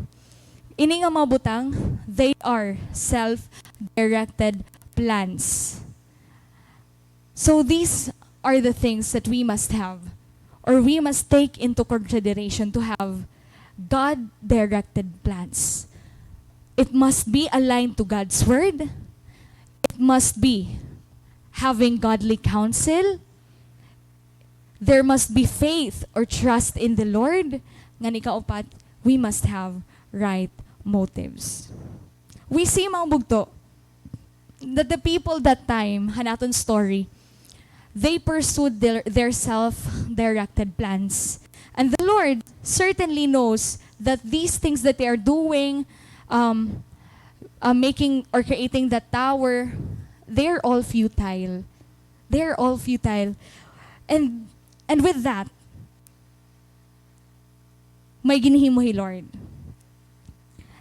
Ini nga mga butang, they are self-directed plans. So these are the things that we must have, or we must take into consideration to have God-directed plans. It must be aligned to God's word. It must be having godly counsel. There must be faith or trust in the Lord. Ngan ikaupat, we must have right motives. We see, mga bugto, that the people that time, han aton story, they pursued their, their self-directed plans. And the Lord certainly knows that these things that they are doing, um, uh, making or creating that tower, they're all futile. They're all futile. And, and with that, may ginhimo hi Lord.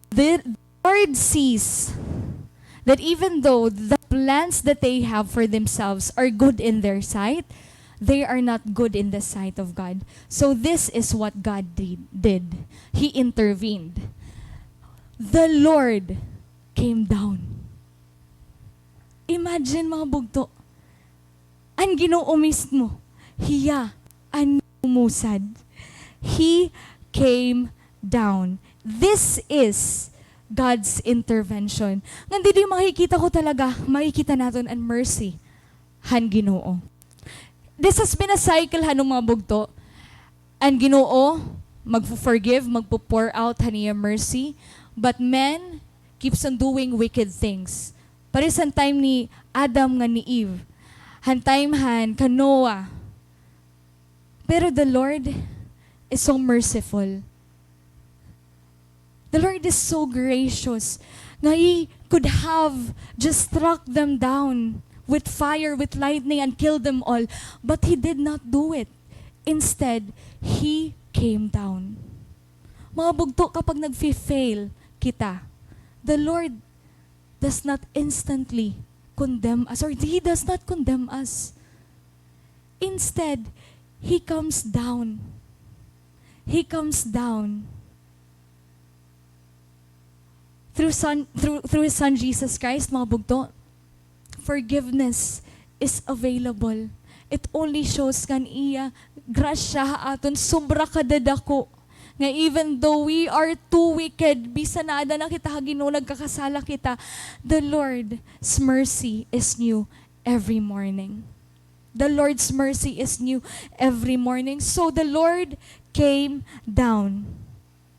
The Lord sees that even though the plans that they have for themselves are good in their sight, they are not good in the sight of God. So this is what God did, did. He intervened. The Lord came down. Imagine, mga bugto. An Ginoo mismo, hiya an umusad. He came down. This is God's intervention. Ngan didi makikita ko talaga, makikita naton an mercy han Ginoo. This has been a cycle, han mga bugto. An Ginoo magfo-forgive, magpo-pour out han iya mercy, but man keeps on doing wicked things. Pares han time ni Adam ngan ni Eve, han time han kan Noah. Pero the Lord is so merciful. The Lord is so gracious nga He could have just struck them down with fire, with lightning, and killed them all. But He did not do it. Instead, He came down. Mga bugto, kapag nagfi-fail kita, the Lord does not instantly condemn us, or He does not condemn us. Instead, He comes down. He comes down. Through son, through, through His Son Jesus Christ, mga bugto, forgiveness is available. It only shows nga an iya grasya ha aton sobra kadadako. Nga even though we are too wicked, bisan naada na kita ha Ginoo, nagkakasala kita, the Lord's mercy is new every morning. The Lord's mercy is new every morning. So the Lord came down.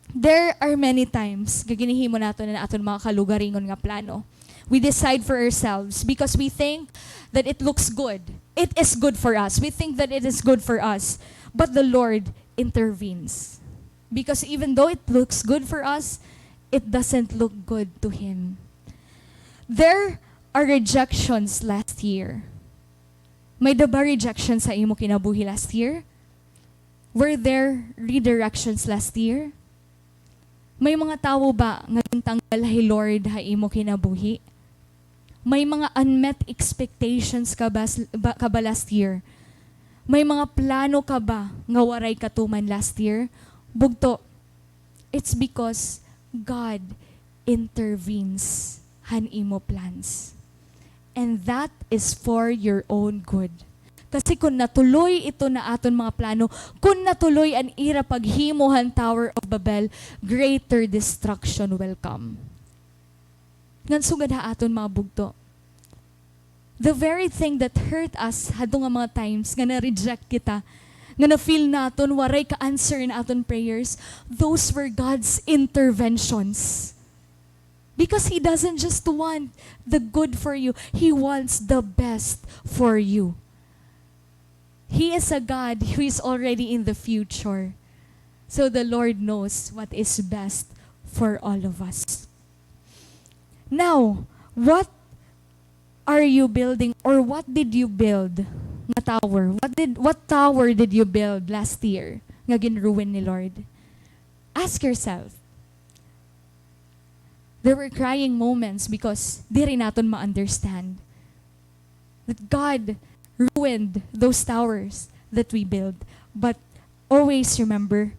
There are many times nga ginhihimo naton an aton mga kalugaringon nga plano. We decide for ourselves because we think that it looks good. It is good for us. We think that it is good for us. But the Lord intervenes. Because even though it looks good for us, it doesn't look good to Him. There are rejections last year. May-ada ba rejections ha imo kinabuhi last year? Were there redirections last year? May mga tawo ba nga gintanggal hi Lord ha imo kinabuhi? May mga unmet expectations ka ba, ba, ka ba last year? May mga plano ka ba nga waray katuman last year? Bugto, it's because God intervenes han imo plans. And that is for your own good. Kasi kon natuloy iton aton mga plano, kon natuloy an ira paghimo han Tower of Babel, greater destruction will come. Ngan sugad ha aton mga bugto, the very thing that hurt us hadto nga mga times nga na-reject kita, nga na-feel naton waray ka-answer in aton prayers, those were God's interventions. Because He doesn't just want the good for you, He wants the best for you. He is a God who is already in the future. So the Lord knows what is best for all of us. Now, what are you building, or what did you build nga tower? What did, what tower did you build last year nga gin-ruin ni Lord? Ask yourself. There were crying moments because diri naton ma-understand that God ruined those towers that we build. But always remember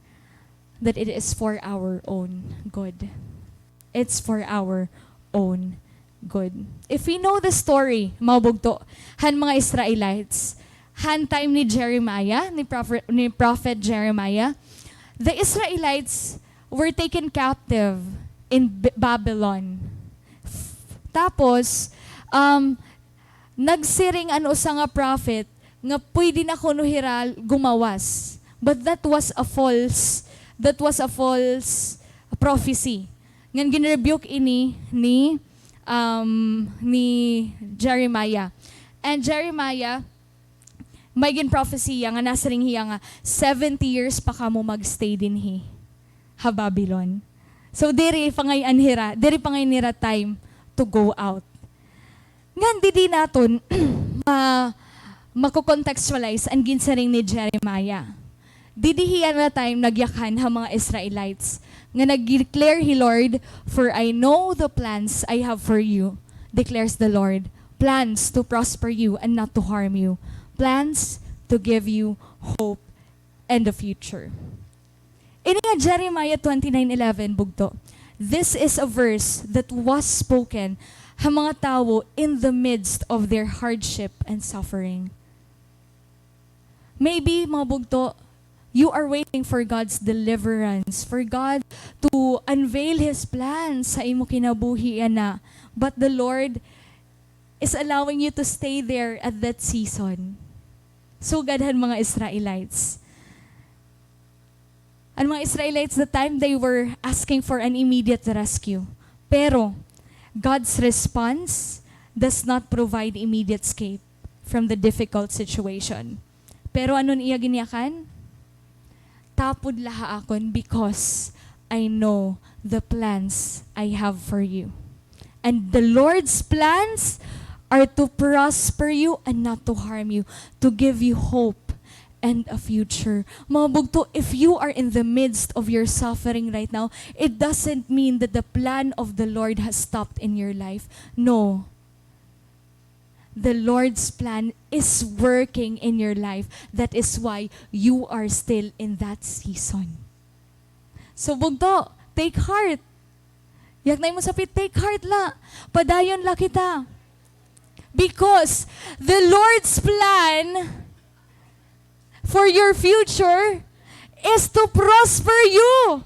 that it is for our own good. It's for our own good. If we know the story, mga bugto, han mga Israelites, han time ni Jeremiah, ni prophet, ni prophet Jeremiah, the Israelites were taken captive in B-, Babylon. Tapos, um, nagsiring an usa nga prophet nga pwede na kuno hira gumawas. But that was a false, that was a false prophecy. Ngan gin-rebuke ini ni, um, ni Jeremiah. And Jeremiah, may gin-prophecy hiya nga nasiring hiya nga seventy years pa kamo mag-stay dinhi ha Babylon. So, diri pa ngay-an hira, diri pa ngay-an hira time to go out. Ngan didi naton ma-, mako-contextualize an ginsiring ni Jeremiah. Didi hiya nga time nagyakan ha mga Israelites nga nag-declare hi Lord, "For I know the plans I have for you, declares the Lord, plans to prosper you and not to harm you, plans to give you hope and a future." Ini nga Jeremiah twenty-nine eleven, bugto, this is a verse that was spoken ha mga tawo in the midst of their hardship and suffering. Maybe, mga bugto, You are waiting for God's deliverance, for God to unveil His plans sa imo kinabuhi, ana. But the Lord is allowing you to stay there at that season. Sugad han mga Israelites. An mga Israelites that time, they were asking for an immediate rescue. Pero, God's response does not provide immediate escape from the difficult situation. Pero ano an iya ginyakan? Tapod la ha akon, because I know the plans I have for you. And the Lord's plans are to prosper you and not to harm you, to give you hope and a future. Mga bugto, if you are in the midst of your suffering right now, it doesn't mean that the plan of the Lord has stopped in your life. No. The Lord's plan is working in your life. That is why you are still in that season. So, bugto, take heart. Yaknay mo sapit, take heart la. Padayon la kita. Because the Lord's plan for your future is to prosper you.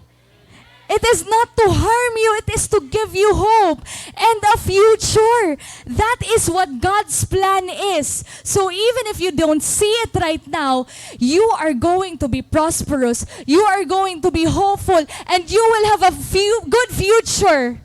It is not to harm you, it is to give you hope and a future. That is what God's plan is. So even if you don't see it right now, you are going to be prosperous, you are going to be hopeful, and you will have a few good future.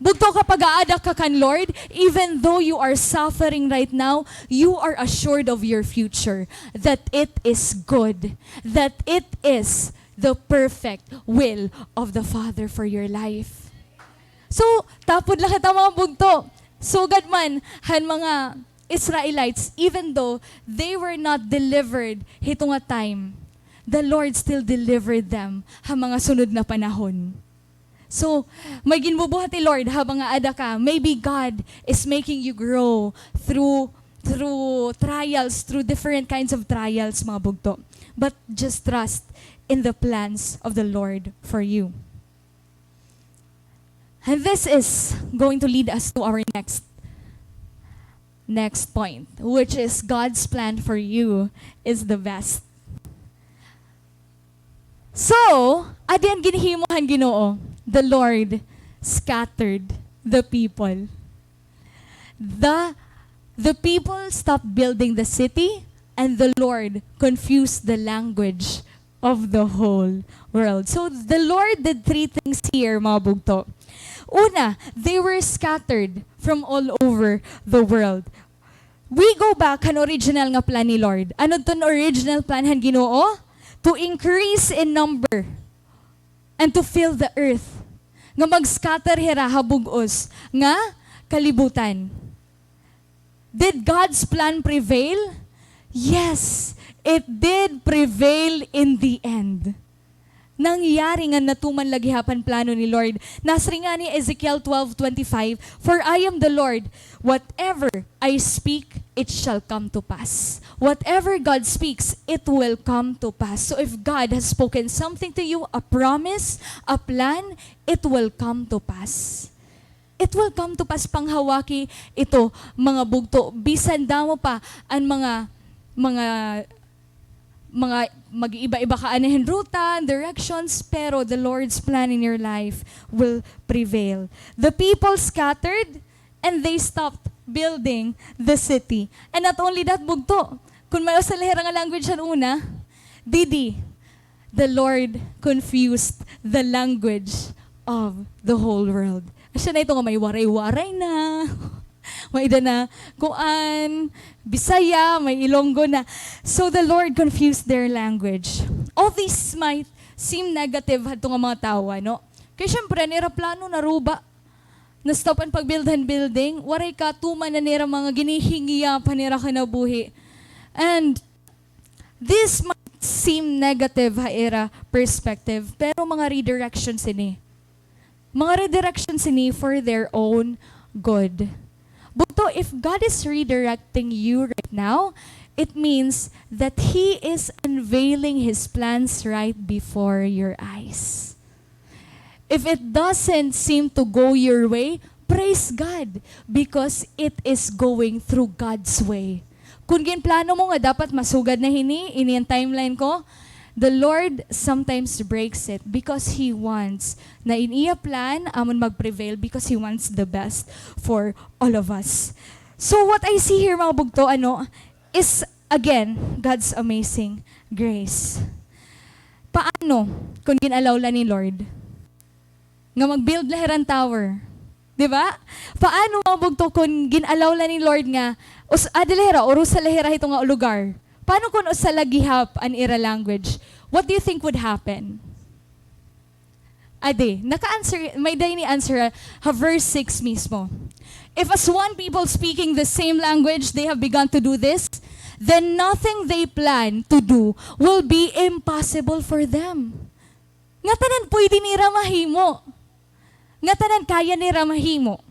Bugto, kapag aada ka kan Lord, even though you are suffering right now, you are assured of your future, that it is good, that it is the perfect will of the Father for your life. So, tapod la kita, mga bugto. Sugad man han mga Israelites, even though they were not delivered hito nga time, the Lord still delivered them ha mga sunod na panahon. So, may ginbubuhat hi Lord habang aada ka. Maybe God is making you grow through, through trials, through different kinds of trials, mga bugto. But just trust in the plans of the Lord for you. And this is going to lead us to our next, next point, which is God's plan for you is the best. So, adi an ginhimo han Ginoo, the Lord scattered the people. The, the people stopped building the city, and the Lord confused the language of the whole world. So, the Lord did three things here, mga bugto. Una, they were scattered from all over the world. We go back han original nga plan ni Lord. Ano ton original plan han Ginoo? To increase in number and to fill the earth. Nga mag-scatter hira ha bug-os nga kalibutan. Did God's plan prevail? Yes, it did prevail in the end. Nangyari ngan natuman la gihap an plano ni Lord. Nasiring ngani Ezekiel twelve twenty-five, "For I am the Lord, whatever I speak, it shall come to pass." Whatever God speaks, it will come to pass. So if God has spoken something to you, a promise, a plan, it will come to pass. It will come to pass, panghawaki ito, mga bugto. Bisan damo pa an mga, mga, mga mag-iba-iba ka anahin ruta, directions, pero the Lord's plan in your life will prevail. The people scattered and they stopped building the city. And not only that, bugto, kun may usa la hira nga language han una, didi, the Lord confused the language of the whole world. Asya na ito nga may Waray-Waray na, may ida na, kuan, Bisaya, may Ilonggo na. So the Lord confused their language. All this might seem negative hadto nga mga tawo, no? Kay syempre, an ira plano naruba. Na-stop an pag-build han building, waray katuman an ira mga ginihingiya pa nira kinabuhi. And this might seem negative ha ira perspective, pero mga redirection sini. Mga redirection sini for their own good. Bugto, if God is redirecting you right now, it means that He is unveiling His plans right before your eyes. If it doesn't seem to go your way, praise God, because it is going through God's way. Kun ginplano mo nga dapat masugad na hini, ini an timeline ko, the Lord sometimes breaks it because He wants na in iya plan, amon mag-prevail because He wants the best for all of us. So what I see here, mga bugto, ano, is again, God's amazing grace. Paano kun gin-allow la ni Lord nga mag-build la hira hin tower? Di ba? Paano, mga bugto, kun gin-allow la ni Lord nga us-, adi la hira, urusa la hira hito nga lugar? Paano kun usa la gihap an ira language? What do you think would happen? Adi, naka-answer, may-ada ini answer ha, ha verse six mismo. If as one people speaking the same language, they have begun to do this, then nothing they plan to do will be impossible for them. Ngatanan pwede nira mahimo. Ngatanan kaya nira mahimo.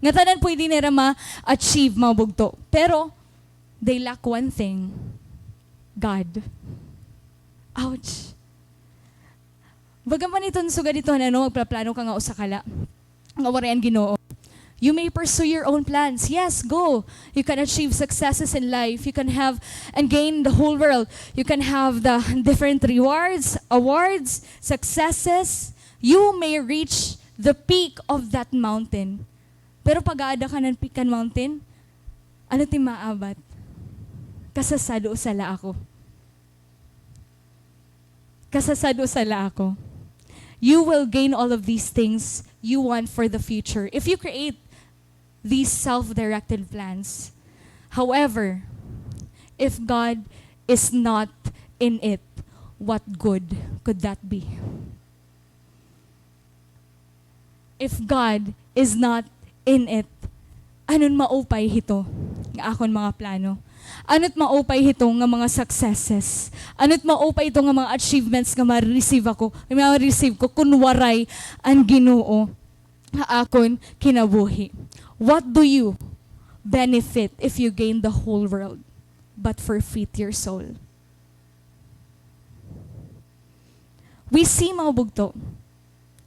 Ngatanan pwede nira ma-achieve, mga bugto. Pero, they lack one thing. God. Ouch. Baga man iton sugad iton, ano, magplaplano ka nga usa ka la nga waray an Ginoo. You may pursue your own plans. Yes, go. You can achieve successes in life. You can have and gain the whole world. You can have the different rewards, awards, successes. You may reach the peak of that mountain. Pero pag-aada ka han peak han mountain, ano it im maabat? Kasasad, usa la ako. Kasasad, usa la ako. You will gain all of these things you want for the future if you create these self-directed plans. However, if God is not in it, what good could that be? If God is not in it, ano it maupay hito nga akon mga plano? Ano it maupay hito nga mga successes? Ano it maupay hito nga mga achievements nga ma-receive ako, nga ma-receive ko kun waray an Ginoo ha akon kinabuhi? What do you benefit if you gain the whole world but forfeit your soul? We see, mga bugto,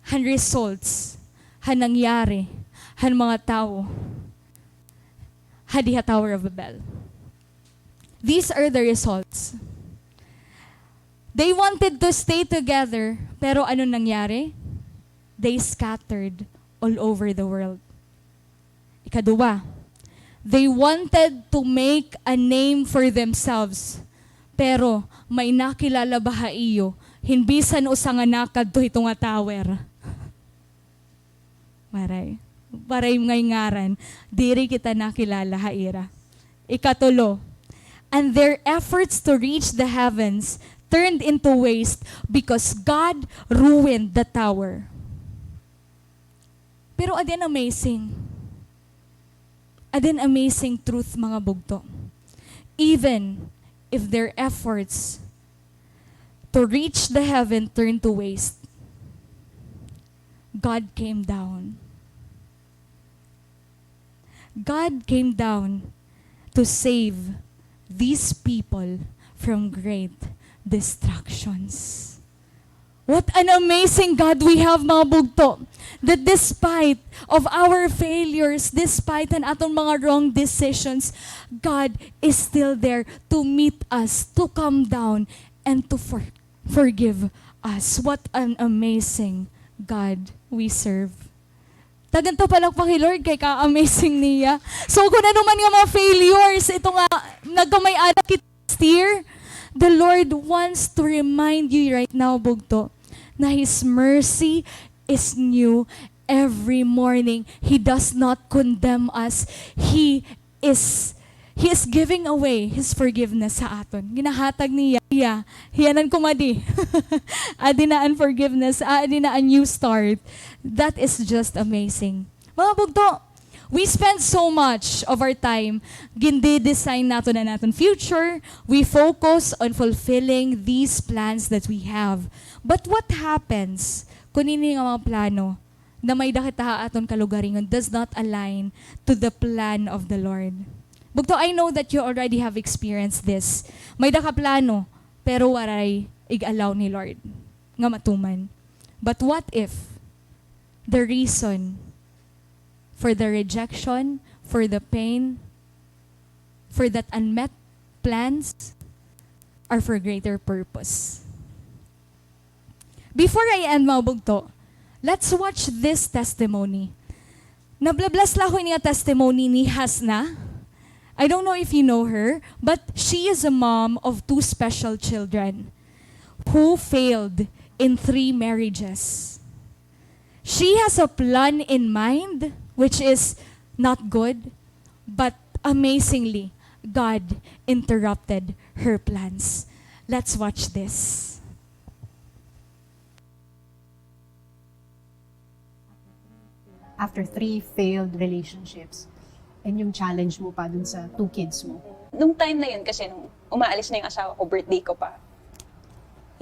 han results, han nangyari, han mga tawo, ha diha Tower of Babel. These are the results. They wanted to stay together, pero ano nangyari? They scattered all over the world. Ikaduha, they wanted to make a name for themselves, pero may nakilala ba ha iyo hin bisan usa nga nakadto hito nga tower? Waray. Waray ngay ngaran. Diri kita nakilala ha ira. Ikatulo, and their efforts to reach the heavens turned into waste because God ruined the tower. Pero adi an amazing. Adi an amazing truth, mga bugto. Even if their efforts to reach the heaven turned to waste, God came down. God came down to save these people from great destructions. What an amazing God we have, mga bugto, that despite of our failures, despite han aton mga wrong decisions, God is still there to meet us, to come down, and to for-, forgive us. What an amazing God we serve. Tagan ta palakpak hi Lord kay ka-amazing niya. So, kun ano man nga mga failures, ito nga, nagkamay-ada kita last year, the Lord wants to remind you right now, bugto, na His mercy is new every morning. He does not condemn us. He is, He is giving away His forgiveness sa aton. Ginahatag niya. Hiya, hiyanan ko madi. Adi na an forgiveness, adi na an new start. That is just amazing. Mga bugto, we spend so much of our time, gindi-design naton an aton future. We focus on fulfilling these plans that we have. But what happens kun ini nga mga plano na may-ada kita ha aton kalugaringon does not align to the plan of the Lord. Bugto, I know that you already have experienced this. May-ada ka plano, pero waray ig-allow ni Lord nga matuman. But what if the reason for the rejection, for the pain, for that unmet plans are for greater purpose. Before I end, mga bugto, let's watch this testimony. Nabla-bless la ako ini nga testimony ni Hasna. I don't know if you know her, but she is a mom of two special children who failed in three marriages. She has a plan in mind, which is not good, but amazingly, God interrupted her plans. Let's watch this. After three failed relationships, and yung challenge mo pa dun sa two kids mo. Nung time na yun, kasi nung umaalis na yung asawa ko, birthday ko pa,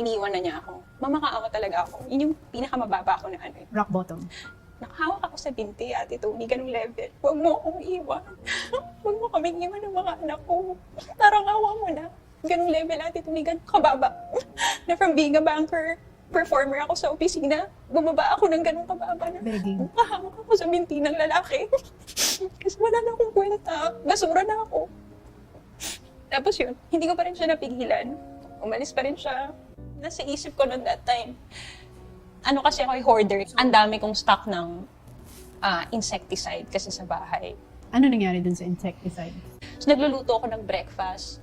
iniwan na niya ako. Mamakaawa talaga ako. Yun yung pinakamababa ako na ano eh. Rock bottom. Nakahawak ako sa binti, Ate Tony, ganung level. Huwag mo akong iwan. Huwag mo kaming iwan ng mga anak ko. Parang awa mo na. Ganung level, Ate Tony, ganun kababa. Na from being a banker, performer ako sa opisina, bumaba ako ng ganung kababa na nakahawak ako sa binti ng lalaki. Kasi wala na akong kwenta. Basura na ako. Tapos yun, hindi ko pa rin siya napigilan. Umalis pa rin siya. Nasa isip ko noon that time, ano kasi ako, hoarder. Ang dami kong stock ng ah, insecticide kasi sa bahay. Ano nangyari dun sa insecticide? So, nagluluto ako ng breakfast.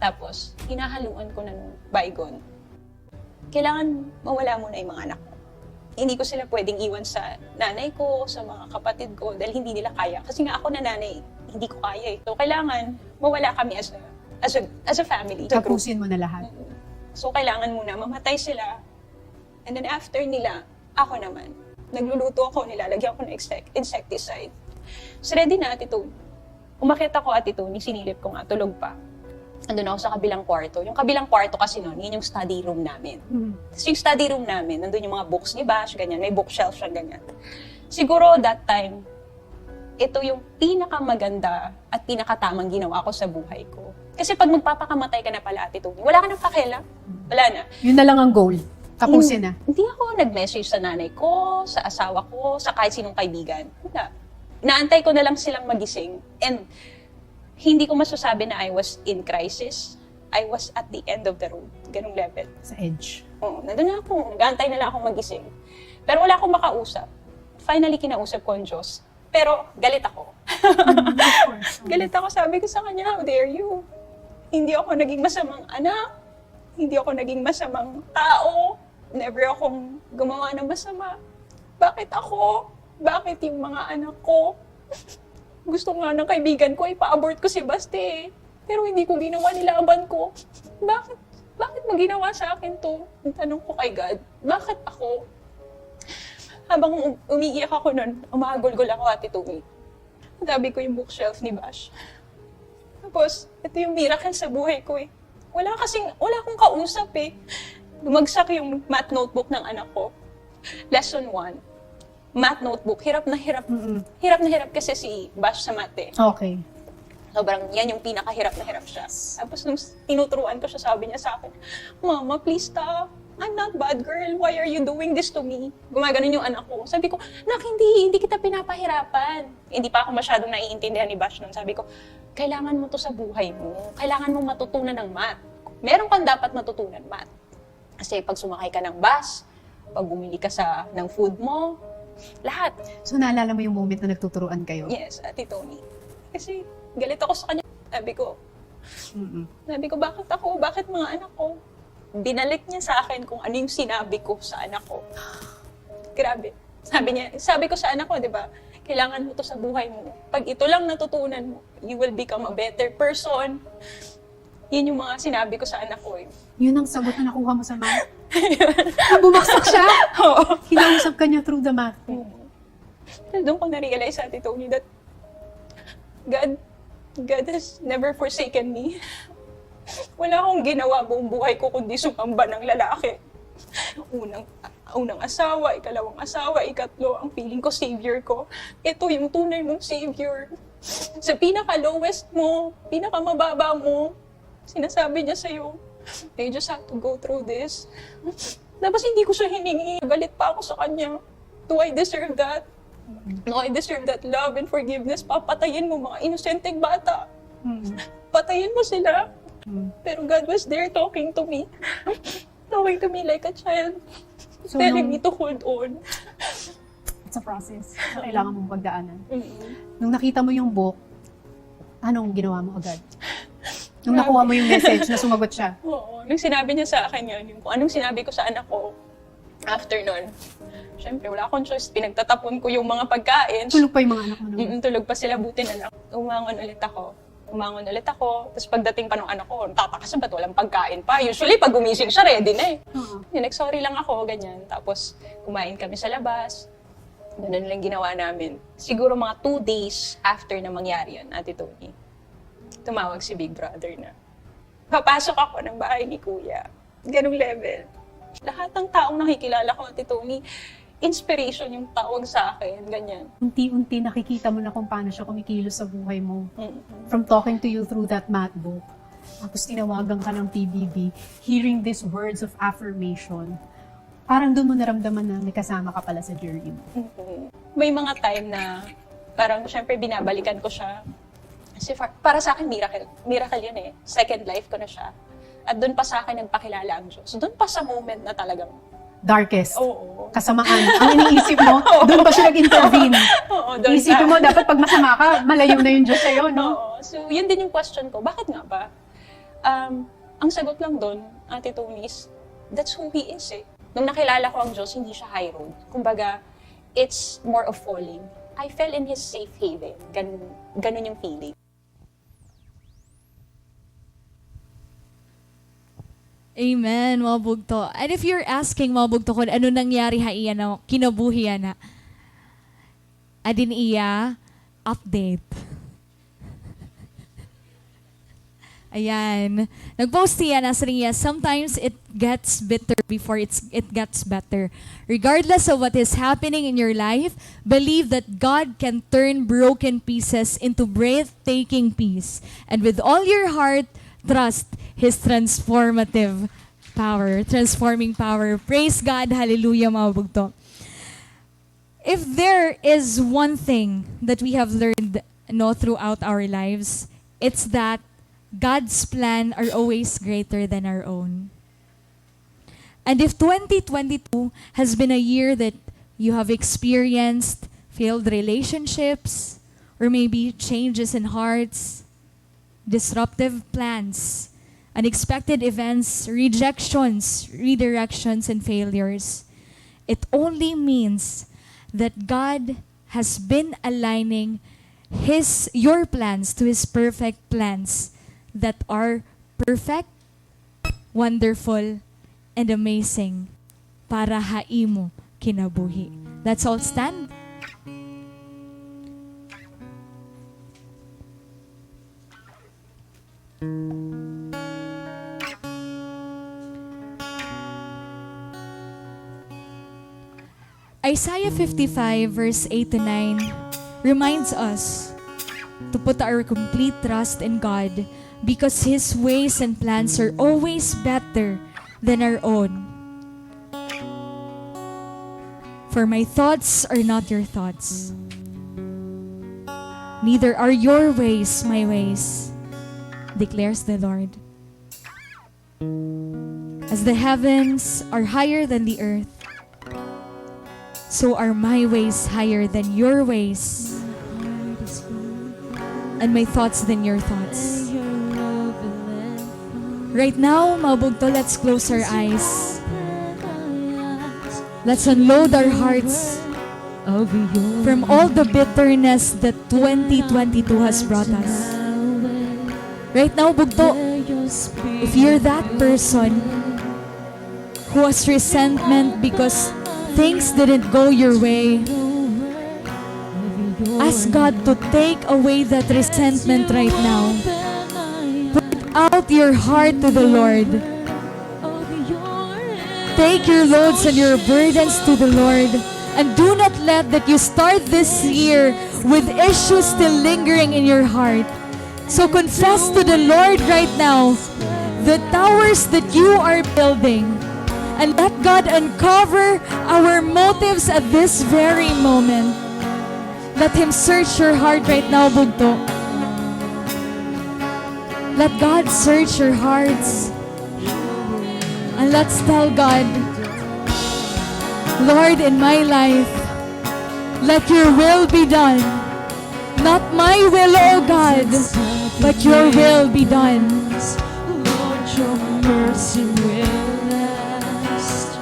Tapos, hinahaluan ko ng Baygon. Kailangan mawala muna yung mga anak ko. Hindi ko sila pwedeng iwan sa nanay ko, sa mga kapatid ko, dahil hindi nila kaya. Kasi nga ako na nanay, hindi ko kaya eh. So, kailangan mawala kami as a, as a, as a family, as a group. Tapusin mo na lahat. Mm. So, kailangan muna mamatay sila. And then after nila, ako naman. Nagluluto ako, nilalagyan ko ng insec-, insecticide. So, ready na, Ate Tony. Umakyat ako, Ate Tony, sinilip ko nga, tulog pa. Andun ako sa kabilang kwarto. Yung kabilang kwarto kasi nun, yun yung study room namin. Mhm. So, yung study room namin, nandun yung mga books ni Bash, ganyan. May bookshelf siya, ganyan. Siguro that time, ito yung pinakamaganda at pinakatamang ginawa ko sa buhay ko. Kasi pag magpapakamatay ka na pala, Ate Tony, wala ka nang pakialam. Wala na. Yun na lang ang goal. Tapusin na. Hin-, hindi ako nag-message sa nanay ko, sa asawa ko, sa kahit sinong kaibigan. Wala. Naantay ko na lang silang magising. And hindi ko masasabi na I was in crisis. I was at the end of the road. Ganong level. Sa edge. Oo, nandun na ako. Nag-aantay na lang ako magising. Pero wala akong makausap. Finally, kinausap ko ang Diyos. Pero galit ako. Mm, of course. Galit ako. Sabi ko sa kanya, "How dare you? Hindi ako naging masamang anak. Hindi ako naging masamang tao. Never akong gumawa ng masama. Bakit ako? Bakit yung mga anak ko?" Gusto nga ng kaibigan ko, ipa-abort ko si Baste eh. Pero hindi ko ginawa, nilaban ko. Bakit? Bakit mo ginawa sa akin 'to? Ang tanong ko kay God, bakit ako? Habang um-, umiiyak ako nun, umagulgol ako, Ate Tony. Tabi ko yung bookshelf ni Bash. Tapos, ito yung miracle sa buhay ko eh. Wala kasing, wala akong kausap eh. Bumagsak yung math notebook ng anak ko. Lesson one. Math notebook. Hirap na hirap. Mm-mm. Hirap na hirap kasi si Bash sa math eh. Okay. Sobrang, yan yung pinakahirap na hirap siya. Tapos nung s-, tinuturuan ko siya, sabi niya sa akin, "Mama, please stop. I'm not bad girl. Why are you doing this to me?" Gumaganon yung anak ko. Sabi ko, "Nak, hindi, hindi kita pinapahirapan." Hindi pa ako masyadong naiintindihan ni Bash nun. Sabi ko, "Kailangan mo 'to sa buhay mo. Kailangan mo matutunan ng math. Meron kang dapat matutunan math. Kasi pag sumakay ka ng bus, pag bumili ka sa, ng food mo, lahat." So, naalala mo yung moment na nagtuturuan kayo? Yes, Ate Tony. Kasi galit ako sa kanya. Sabi ko, Mm-mm. Sabi ko, "Bakit ako? Bakit mga anak ko?" Binalik niya sa akin kung ano yung sinabi ko sa anak ko. Grabe. Sabi niya, sabi ko sa anak ko, di ba, "Kailangan mo 'to sa buhay mo. Pag ito lang natutunan mo, you will become a better person." Yun yung mga sinabi ko sa anak ko eh. Yun ang sagot na nakuha mo sa math? Nung bumagsak siya? Oo. Kinausap ka niya through the math. Oo. Tapos doon ko na-realize, Ate Tony, that God, God has never forsaken me. Wala akong ginawa buong buhay ko kundi sumamba ng lalaki. Unang, unang asawa, ikalawang asawa, ikatlo, ang feeling ko, savior ko. Ito yung tunay mong savior. Sa pinaka-lowest mo, pinakamababa mo, sinasabi niya sa'yo, "You just have to go through this." Tapos hindi ko siya hiningi. Galit pa ako sa kanya. Do I deserve that? No, I deserve that love and forgiveness. Papatayin mo mga inosenteng bata. Mm. Patayin mo sila. Mm. Pero God was there talking to me. Talking to me like a child. So, telling me to hold on. It's a process na kailangan mong pagdaanan. Mm-mm. Nung nakita mo yung book, anong ginawa mo agad? Nung nakuha mo yung message na sumagot siya? Oo. Nung sinabi niya sa akin yun, yung kung anong sinabi ko sa anak ko, after nun, syempre, wala akong choice. Pinagtatapon ko yung mga pagkain. Tulog pa yung mga anak mo nun? Mm, tulog pa sila, buti na lang. Umangon ulit ako. Umangon ulit ako. Tapos pagdating pa ng anak ko, tataka siya, ba't walang pagkain pa? Usually, pag gumising siya, ready na eh. Oo. Yun, nag-sorry lang ako, ganyan. Tapos, kumain kami sa labas. Ganun lang ginawa namin. Siguro mga two days after na mangyari yun, Ate Tony, tumawag si Big Brother na papasok ako ng bahay ni Kuya. Ganung level. Lahat ng taong nakikilala ko, Ate Tony, inspiration yung tawag sa akin, ganyan. Unti-unti nakikita mo na kung paano siya kumikilos sa buhay mo. Mm-mm. From talking to you through that math book, tapos tinawagan ka ng P B B, hearing these words of affirmation, parang doon mo naramdaman na may kasama ka pala sa journey mo. Mm-mm. May mga time na parang, syempre, binabalikan ko siya. Kasi fa-, para sa akin, miracle. Miracle yun eh. Second life ko na siya. At doon pa sa akin nagpakilala ang Diyos. So, doon pa sa moment na talagang darkest. Oo. Kasamaan. Ang iniisip mo, doon pa siya nag-intervene. Oo, doon pa. Isipin mo, dapat pag masama ka, malayo na yung Diyos sa'yo, no? Oo. So, yun din yung question ko. Bakit nga ba? Um, ang sagot lang doon, Ate Tony, is, that's who He is eh. Nung nakilala ko ang Diyos, hindi siya high road. Kumbaga, it's more of falling. I fell in His safe haven. Gan-, ganun yung feeling. Amen, mga bugto. And if you're asking, mga bugto, kung ano nangyari ha iya na kinabuhi yana, adin iya update. Ayan. Nag-post hiya na siring hiya, "Sometimes it gets bitter before it's, it gets better. Regardless of what is happening in your life, believe that God can turn broken pieces into breathtaking peace. And with all your heart, trust His transformative power." Transforming power. Praise God. Hallelujah, mga bugto. If there is one thing that we have learned, no, throughout our lives, it's that God's plan are always greater than our own. And if twenty twenty-two has been a year that you have experienced failed relationships, or maybe changes in hearts, disruptive plans, unexpected events, rejections, redirections, and failures, it only means that God has been aligning His, your plans to His perfect plans that are perfect, wonderful, and amazing para ha imo kinabuhi. Let's all stand. Isaiah fifty-five verse eight to nine reminds us to put our complete trust in God because His ways and plans are always better than our own. "For my thoughts are not your thoughts, neither are your ways my ways," declares the Lord. "As the heavens are higher than the earth, so are my ways higher than your ways, and my thoughts than your thoughts." Right now, mga bugto, let's close our eyes. Let's unload our hearts from all the bitterness that twenty twenty-two has brought us. Right now, bugto, if you're that person who has resentment because things didn't go your way, ask God to take away that resentment right now. Pour out your heart to the Lord. Take your loads and your burdens to the Lord, and do not let that you start this year with issues still lingering in your heart. So confess to the Lord right now the towers that you are building, and let God uncover our motives at this very moment. Let Him search your heart right now, bugto. Let God search your hearts. And let's tell God, "Lord, in my life, let your will be done. Not my will, O God, but your will be done." Lord, your mercy will last.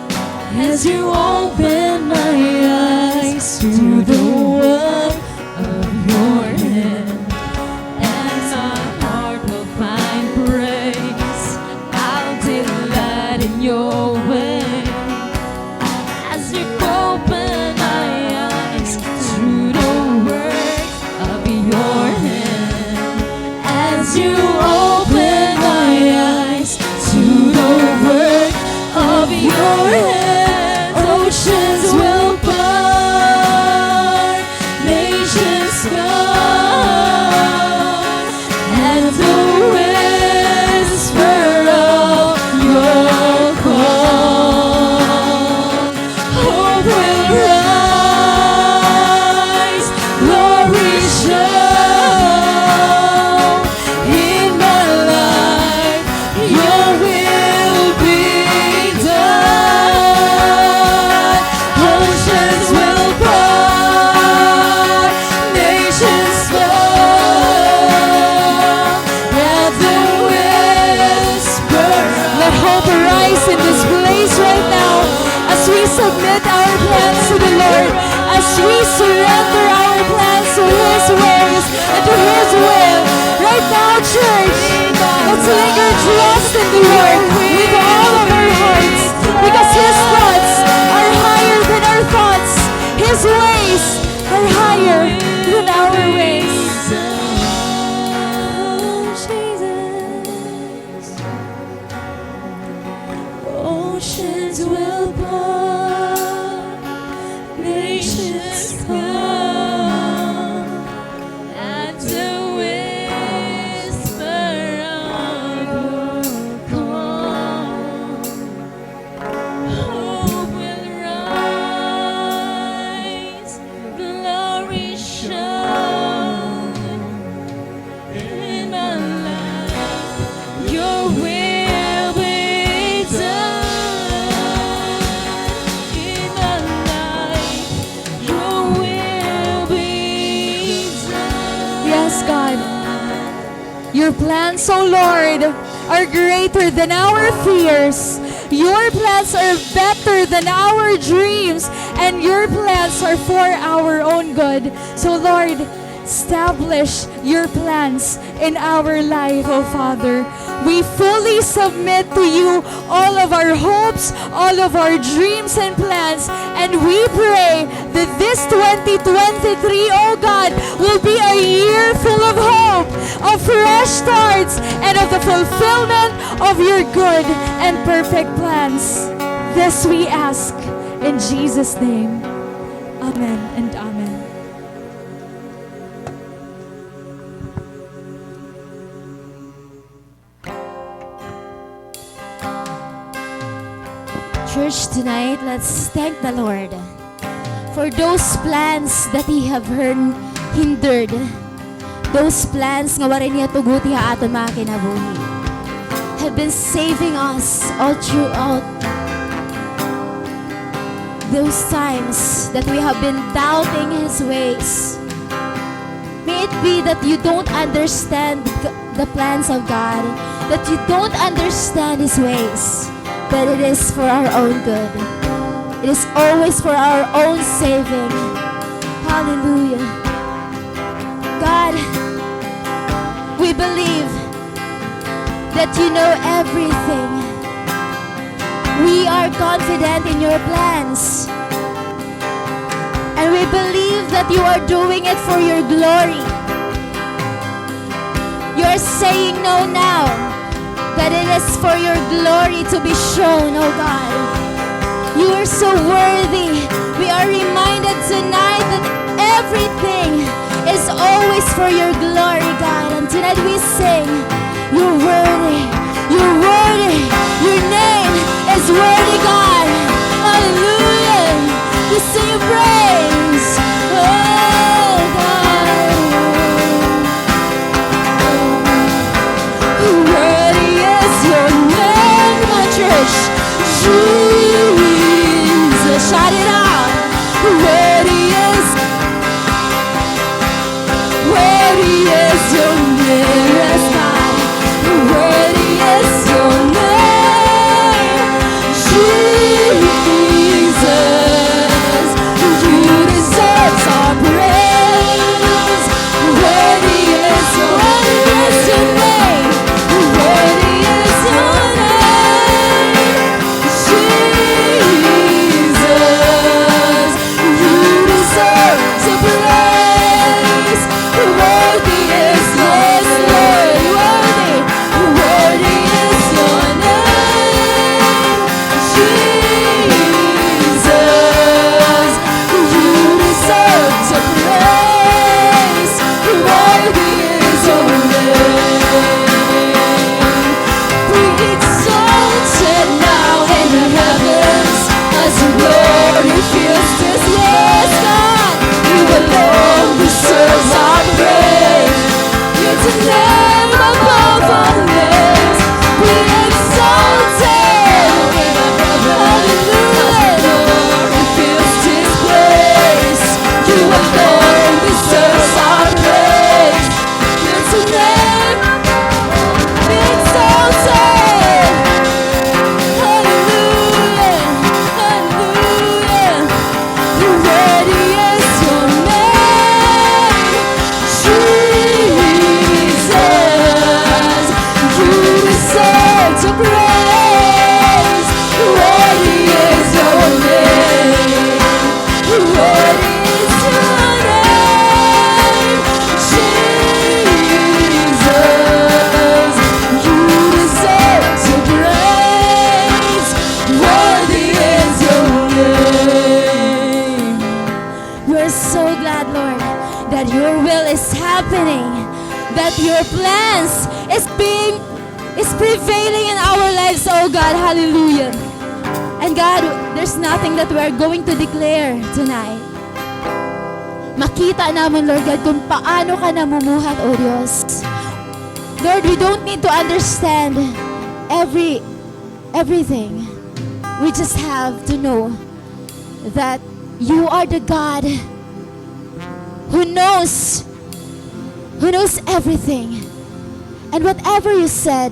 As you open my eyes to the work of your hand, and my heart will find praise, I'll delight in your way. As you open my eyes to the work of your hand, as you open my eyes to the work of your hand, oceans will part, nations come, and the whisper of your call. Hope will rise, glory show. In my life, your will be done. Oceans will part, nations fall at the whisper. Let hope arise in this place right now as we submit our plans to the Lord, as we surrender our plans to His ways and to His will. Right now, church, let's linger, trust in the Lord with all of our hearts, because His thoughts are higher than our thoughts. His ways are higher than our ways. Oceans will part, nations come at the whisper of your call. Hope will rise, glory show. In my life, your will be done. In my life, your will be done. Yes, God. Your plans, O Lord, are greater than our fears. Your plans are better than our dreams, and your plans are for our own good. So, Lord, establish your plans in our life, O Father. We fully submit to you all of our hopes, all of our dreams and plans, and we pray that this twenty twenty-three, O God, will be a year full of hope, of fresh starts, and of the fulfillment of your good and perfect plans. This we ask in Jesus' name. Amen and amen. Church, tonight, let's thank the Lord for those plans that He have hin-, hindered. Those plans nga waray niya tuguti ha aton mga kinabuhi have been saving us all throughout those times that we have been doubting His ways. May it be that you don't understand g-, the plans of God, that you don't understand His ways, but it is for our own good. It is always for our own saving. Hallelujah. God, we believe that you know everything. We are confident in your plans. And we believe that you are doing it for your glory. You are saying no now, that it is for your glory to be shown, oh God. You are so worthy. We are reminded tonight that everything is always for your glory, God. And tonight we sing, "You're worthy, you're worthy, your name is worthy, God." Hallelujah. We sing your praise, oh God. that your will is happening, that your plans is being, is prevailing in our lives, oh God. Hallelujah. And God, there's nothing that we're going to declare tonight. Makita namon, Lord God, kung paano ka namumuhat, O Diyos. Lord, we don't need to understand every, everything. We just have to know that you are the God who knows, who knows everything. And whatever you said,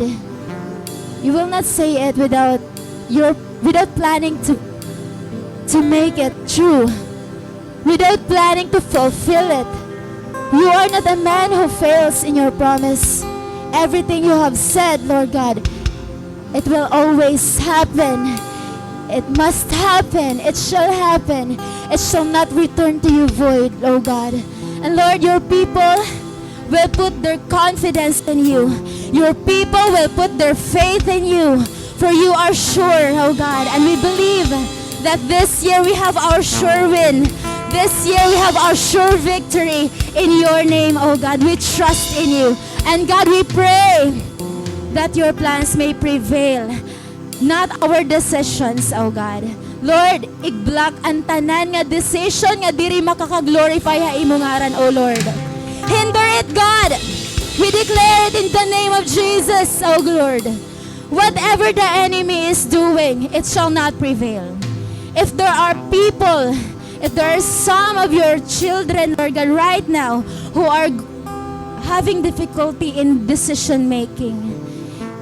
you will not say it without your, without planning to, to make it true, without planning to fulfill it. You are not a man who fails in your promise. Everything you have said, Lord God, it will always happen. It must happen. It shall happen. It shall not return to you void, O God. And Lord, your people will put their confidence in you. Your people will put their faith in you. For you are sure, O God. And we believe that this year we have our sure win. This year we have our sure victory in your name, O God. We trust in you. And God, we pray that your plans may prevail, not our decisions, O God. Lord, i-block an tanan nga decision nga diri makaka-glorify ha imo ngaran, O Lord. Hinder it, God. We declare it in the name of Jesus, O Lord. Whatever the enemy is doing, it shall not prevail. If there are people, if there are some of your children, Lord God, right now, who are having difficulty in decision making,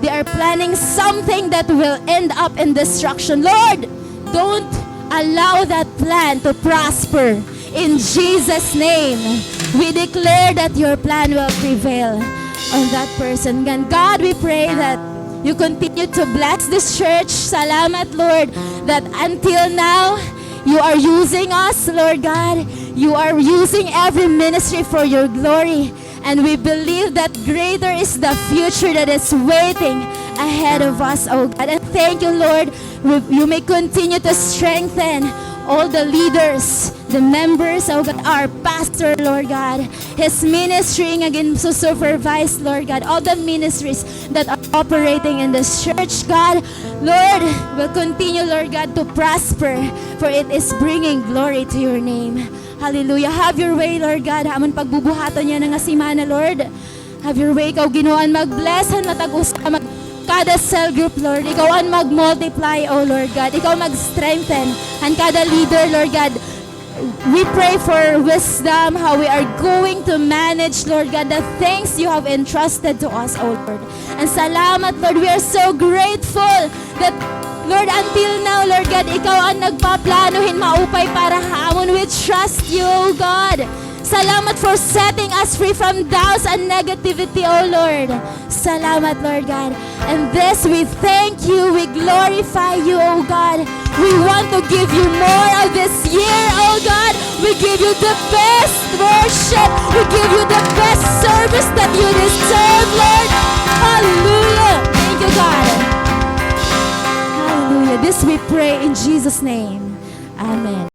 they are planning something that will end up in destruction. Lord, don't allow that plan to prosper. In Jesus' name, we declare that your plan will prevail on that person. And God, we pray that you continue to bless this church. Salamat, Lord, that until now, you are using us, Lord God. You are using every ministry for your glory. And we believe that greater is the future that is waiting ahead of us, oh God. And thank you, Lord. We, you may continue to strengthen all the leaders, the members, oh God, our pastor, Lord God, his ministry nga gin-supervise, Lord God, all the ministries that are operating in this church, God. Lord, will continue, Lord God, to prosper, for it is bringing glory to your name. Hallelujah. Have your way, Lord God, ha amon pagbubuhaton yana nga semana, Lord. Have your way. Ikaw, Ginoo, an mag-bless han matag usa, mag-, kada cell group, Lord. Ikaw an mag-multiply, oh Lord God. Ikaw mag-strengthen han kada leader, Lord God. We pray for wisdom, how we are going to manage, Lord God, the things you have entrusted to us, oh Lord. And salamat, Lord. We are so grateful that, Lord, until now, Lord God, ikaw an nagpaplano hin maupay para ha amon. We trust you, oh God. Salamat for setting us free from doubts and negativity, oh Lord. Salamat, Lord God. And this, we thank you, we glorify you, oh God. We want to give you more of this year, oh God. We give you the best worship. We give you the best service that you deserve, Lord. Hallelujah. Thank you, God. Hallelujah. This we pray in Jesus' name. Amen.